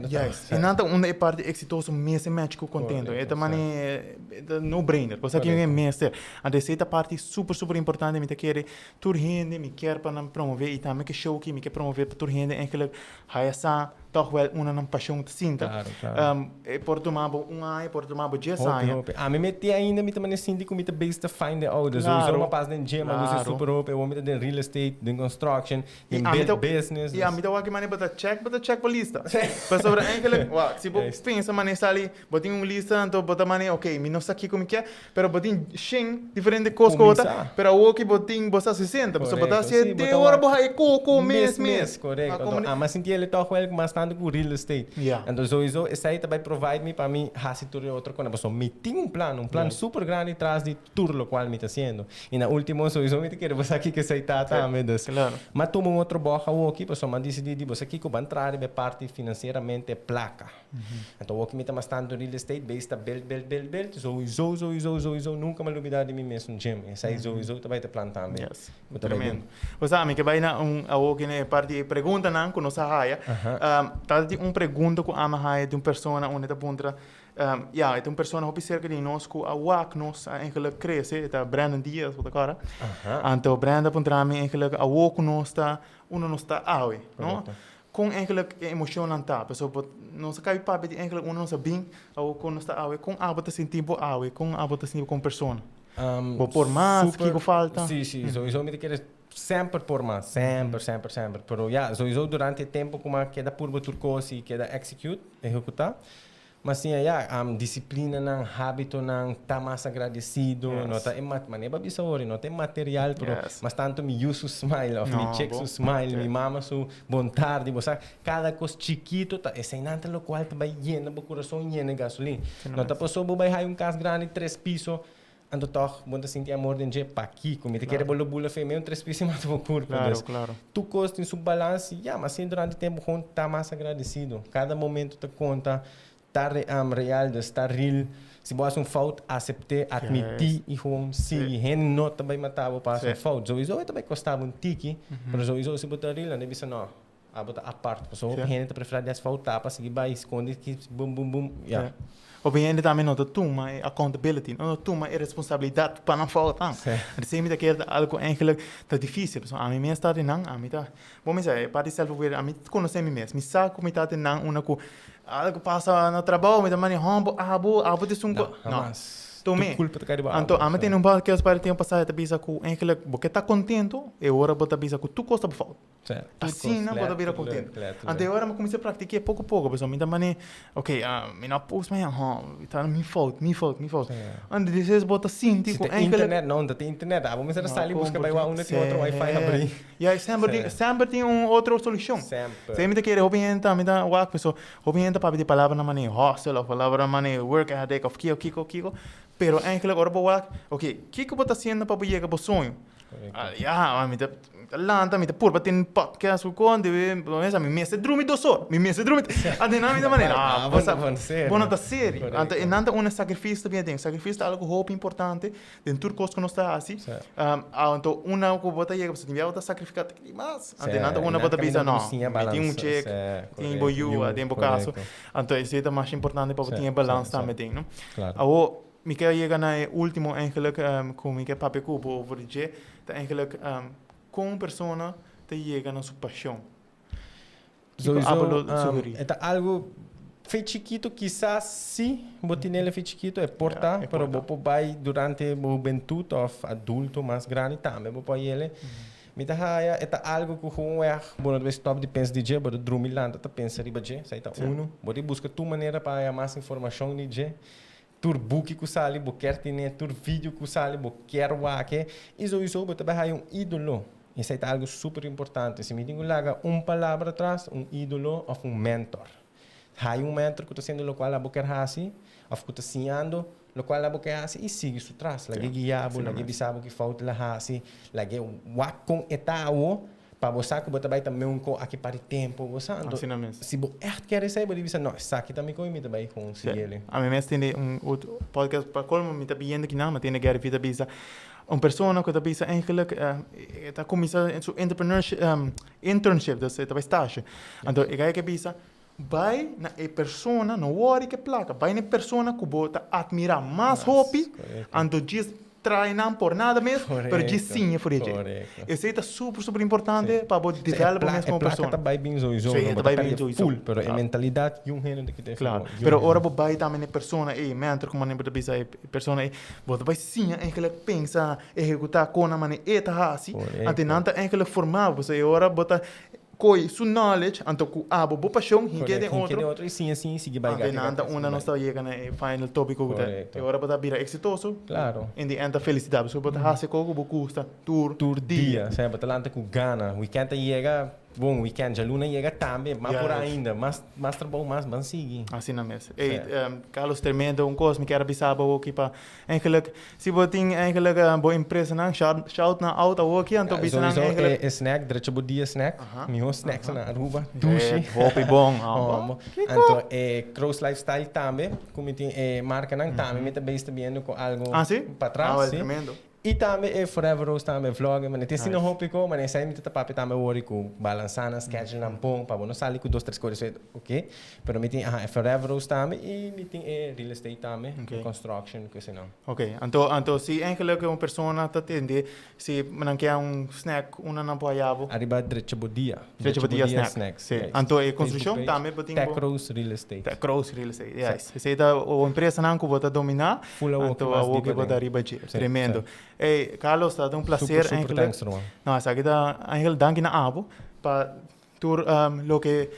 Juist. E nan ta unda e parti eksitoso mester match ku kontento. E ta mane no brainer. Bo sa kico e mester. Anto esei ta parti super super importante mi ta kere tur hende mi kier pa nan promove i tambe ke show aki mi ke promove pa tur hende eigenlijk haya sa Tòg wèl una nan pashon ta sinta. Claro, claro. E por tuma bo un aña, e por tuma bo dies Hopi, aña. hopi. Ami meti ainda mi ta mane sinti ku mi ta bezig ta find it out. Dus Claro, sowieso mi a pasa den gym, a lusi claro. super hopi. Awor mi ta den real estate, den construction, I den ami build ta, business. i Dus ami ta wak mane bo ta check, bo ta check bo lista. Pasobra eigenlijk, wak, si bo Juist. pensa mane sali, bo tin un lista, anto bo ta mane, ok, mi no sa kiko mi ke, pero bo tin shen diferente kos ku bo ta, Kuminsá. pero awor ki bo tin bo sa sesenta, pasobra bo ta Korekto, hasié sí, bo te ta ora wak bo haña koko mes mes mes. mes, korekto. A Anto komuni- ami a sinti el tòg wèl mas tantu ku real estate. Ja. Anto souiso esei ta bai provide mi pa mi hasi tur e otro kosnan, pasobra mi tin un plan, un plan super grandi tras di tur lokual mi ta hasiendo. I na último souiso mi ta kere bo sa kiko esei ta tambe. Dus Klaro. mi a tuma un otro bòg awoki, pasobra mi a disidí di bo sa kiko, bo a entra riba e parti finansieramente plaka. Anto awoki mi ta mas tantu real estate beis ta build build build build souiso souiso souiso nunca mi a lubida di mi mes un gym esai souiso ta bai ta plan tambe. Yes, Bo ta bai tremendo. den. Bo sa mi ke bai na un awoki na e parti di preguntanan ku nos a haya. Ta di un pregunta ku ami a haya di un persona unda e ta puntra ya e ta un persona hopi serka di nos ku a wak nos a eigenlijk krese e ta Brandon Diaz bo ta kòrda. Anto Brandon a puntra mi eigenlijk awo ku nos ta unda nos ta awe no. Kon eigenlijk e emocionnan ta? Pasobra bo nos a kabi papia di eigenlijk unda nos a bin, awo kon nos ta awe. Kon abo ta sinti bo awe? Kon abo ta sinti bo komo persona? Bo por mas? Kiko falta? Si, si. Souiso mi ta kere semper por mas. Semper, semper, semper. Pero ya, souiso durante e tempo ku mi a keda purba tur kos i keda execute, ehecuta, Ma siña ya, disiplinanan, hábitonan, ta mas agradecido, no ta e mat, manera bo a bisa ori, no ta e material, pero mas tanto mi yu su smile, of mi chick su smile, mi mama su bon tardi, bo sa, cada cos chikito ta, eseinan ta locual ta bai yena bo curason, yena e gasolin. No ta pasobra bo bai haya un cas grandi, tres piso, Anto tòg bo ta sinti amor den dje? Pakiko? Mi ta kere bo lo bula fe meun tres pis i mata bo kurpa. Claro, Dus, claro. tur kos tin su balans i ya, ma asina durante tempu gewoon ta mas agradesido. Kada momento ta konta, ta re real, dus ta real. Si bo hasi un fout, asept'é, atmití i gewoon sigui. Hende no ta bai mata bo pa hasi un fout. Souiso e ta bai kosta bo un tiki, pero souiso si bo ta real, nan ta bisa no, abo ta apart. Pasobra hopi hende ta preferá di hasi fout tapa, sigui bai, skonde, bum bum bum, ya. Hopi hende tambe no ta tuma e accountability, no ta tuma e responsabilidad pa nan foutnan. Esei mi ta kere ta algo eigenlijk ta dificil, pasobra ami mes ta den nan, ami ta, bo mi sa, e parti self aware, ami conoce mi mes, mi sa cu mi ta den nan unda cu algo pasa na trabao, mi ta manda homber, abo, abo ta esun cu, No, hamas. Tome. Tur culpa ta cay riba abo. Anto ami tene un podcast para tempo pasa e ta bisa cu eigenlijk bo ke ta contento e ora bo ta bisa cu tur cos ta bo fout. Asina bo ta bira contento. Anto e ora mi a cuminsa practica poco poco, pasobra mi ta mane, ok, mi no a post mañana, ho, ta mi fout, mi fout, mi fout. Anto despues bo ta sinti cu eigenlijk. Si ta internet, no, ta tin internet, abo mester a sali busca bay wak unda tin otro wifi habri. Ya, y semper tin, semper tin un otro solucion. Semper. Si mi ta kere hopi hende ta, mi ta wak pasobra hopi hende ta papia di palabranan mane hustle of palabranan mane work ethic of kiko, kiko, kiko. Pero eigenlijk ora bo wak, ok, kiko bo ta haciendo pa bo yega bo soño? Ya, mi ta lanta, mi ta purba tene podcast ku kon, mi mester drumi dos or, mi mester drumi, anto nan mi ta manera, ah, bo no ta serio. Anto e nan ta un sacrificio ta bini aden, sacrificio ta algo hopi importante den tur kos ku nos ta hasi, anto una ku bo ta yega, pasobra tin bia bo ta sacrifica di mas, anto nan ta una bo ta bisa no, mi tin un chek, tin bo yu den bo kaso, anto esei ta mas importante pa bo tin e balans tambe den, no. Awor, Mi ke yega na e ultimo eigenlijk ku mi ke papia ku bo over di dje, ta eigenlijk kon un persona ta yega na su pashon. Kiko abo lo sugerí? E ta algu fe chikitu, kisas si bo tinel e fe chikitu e por ta, pero bo por bai durante bo hubentut òf adulto mas grandi tambe bo por yele. Mi ta haya e ta algu ku gewoonweg bo no ta bai stòp di pensa di dje, bo ta drumi lanta ta pensa riba dje, esei ta unu. Bo ta buska tur manera pa haya mas informashon di dje. Tur buki ku sali bo kier tene, tur video ku sali bo kier wak e, i souiso bo ta bai haya un idolo. Esei ta algu super importante. Si mi tin ku laga un palabra atras, un idolo òf un mentor. Haya un mentor ku ta hasiendo lokual abo kier hasi òf ku ta siñando lokual abo kier hasi i sigui su tras. Lag'e guia bo, lag'e bisa bo ki fout el a hasi, lag'e wak kon e ta awo. Pa bo sa ku bo ta bai ta meun ko aki par di tempu, bo sa. Anto, Asina mes. si bo ègt kere esei, bo di bisa, no, esaki ta mi ko i mi ta bai kon Sí. siguiele. Ami mes tende un otro podcast, pa colmo mi ta biendo kinan, mi tende Gary Vee ta bisa, un persona ku ta bisa eigenlijk e ta kuminsá su entrepreneurship, internship, dus e ta bai stage. Anto e guy ke bisa, bai na e persona, no wòri ku e plaka, bai na e persona ku bo ta atmirá mas hopi, anto djis Trae nan por nada mes, pero djis siña for di dje. Esei ta super, super importante pa bo develop bo mes como persona. E plaka ta bai bin souiso, no? Bo ta perde full, pero e mentalidad di un hende ta kita Claro, pero ora bo bai tambe na e persona ei, mentor como bo ta bisa e persona ei, bo ta bai siña eigenlijk pensa, ehecuta con nan manera e ta haci, anto nan ta eigenlijk forma bo, pasobra e ora bo ta Koy su knowledge, anto ku abo bo pashon hink'é den otro. Hink'é den otro i siña siña i sigui bai gati gati. Unda unda nos ta yega na e final tópiko ku ta e ora bo ta bira eksitoso. Klaro. In the end ta felisidat pasobra bo ta hasi kos ku bo gusta tur Tur dia. Sea bo ta lanta ku gana. Weekend ta yega, bon weekend djaluna yega tambe, mas por ainda, mas mas trabou mas ban sigui. Asina mes. Ey Carlos tremendo un kos mi kier a bisa bo awoki pa Eigenlijk, si bo tin eigenlijk bo empresanan, shout, shout nan out awoki, anto bisa nan eigenlijk. Sowieso e snack, drecha bo dia snack, miho snacks na Aruba, dushi. Hopi bon. Homo. Anto e Crows Lifestyle tambe, ku mi tin e markanan, tambe mi ta bezig ta biendo ku algo patras. Ah, wel tremendo. I tambe e Forever Rose tambe vlog, mane tin asina hopi ko, mane esei mi ta papia tambe awor ku balansa nan schedule nan bon pa bo no sali ku dos tres kos despues ok, pero mi tin aha e Forever Rose tambe i mi tin e real estate tambe, e construction ku esei nan. Ok, anto anto si eigenlijk un persona ta tende si nan ke un snack unda nan por haya bo? Ariba Drecha Bo Dia. Drecha Bo Dia Snack, si. Anto e construccion tambe bo tin bo. Tech Rose Real Estate. Tech Rose Real Estate, yes. Esei ta bo empresanan ku bo ta dominá. Full awoki Anto mas awoki dipa bo ta den. riba dje. Sí, Tremendo. sí. Ey, Carlos, ta un placer Super, super eigenlijk. thanks, Roman. No, esaki ta, Angel, danki na abo pa tur loke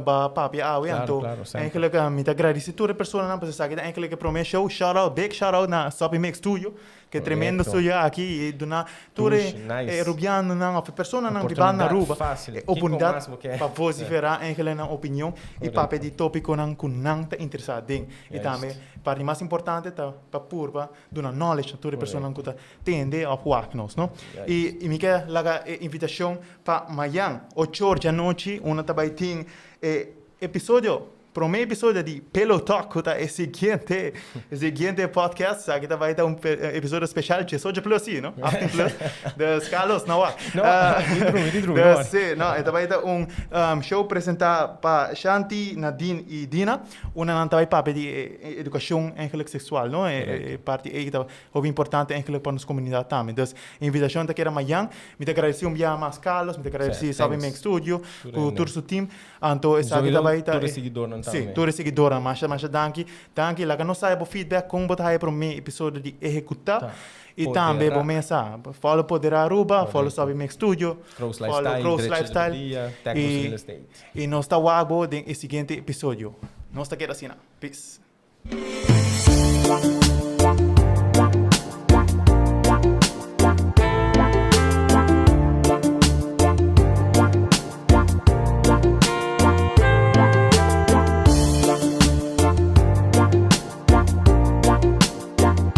ba papia awe. Claro, Anto, claro, semper. eigenlijk mi ta agradeci tur e personanan pasobra esaki ta eigenlijk e prome show. Shout out, big shout out na Soppy Mix Studio. Ke tremendo studio aki i duna tur e Dushi, nice. e rubianonan of e personanan biba na Oportunidad Aruba fácil. e Kiko oportunidad mas bo ke? pa vociferá eigenlijk nan opinion i papia di tópikonan ku nan ta interesá den. I Juist. tambe parti mas importante ta pa purba duna knowledge na tur e personanan ku ta tende of wak nos, no? Juist. I mi ke laga e invitashon pa mayan ocho or djanochi unda ta bai tin e episodio Prome episodio di Pillow Talk cu ta e siguiente e siguiente podcast. Aki ta bay ta un episodio special diesocho plus si, no? Achttien plus. Dus Carlos, no wak. No, mi drumi, mi drumi, no Dus si, no, e ta bay ta un show presenta pa Shanti, Nadine y Dina. Unda nan ta bay papia di e educacion eigenlijk sexual, no? E parti ey ta hopi importante eigenlijk pa nos comunidad tambe. Dus e invitacion ta keda mayan. Mi ta agradeci un biaha mas Carlos, mi ta agradeci Sabi Mix Studio cu tur su team. Anto esaki ta bai ta Tur e siguidornan Seguidornan Sí, tambe. tur e seguidornan. Masha, masha danki. Danki. Laga nos sa bo feedback kon bo ta haya promé episodio di Ehekutá. Ta. I tambe bo Poderá. mes sa, follow Poderá Aruba, follow Sabi Mix Studio, Crow's follow Lifestyle, Crow's Drecha Lifestyle. Dia, Tecnos I, Real Estate. i nos ta wak bo den e siguiente episodio. Nos ta keda asina. Peace.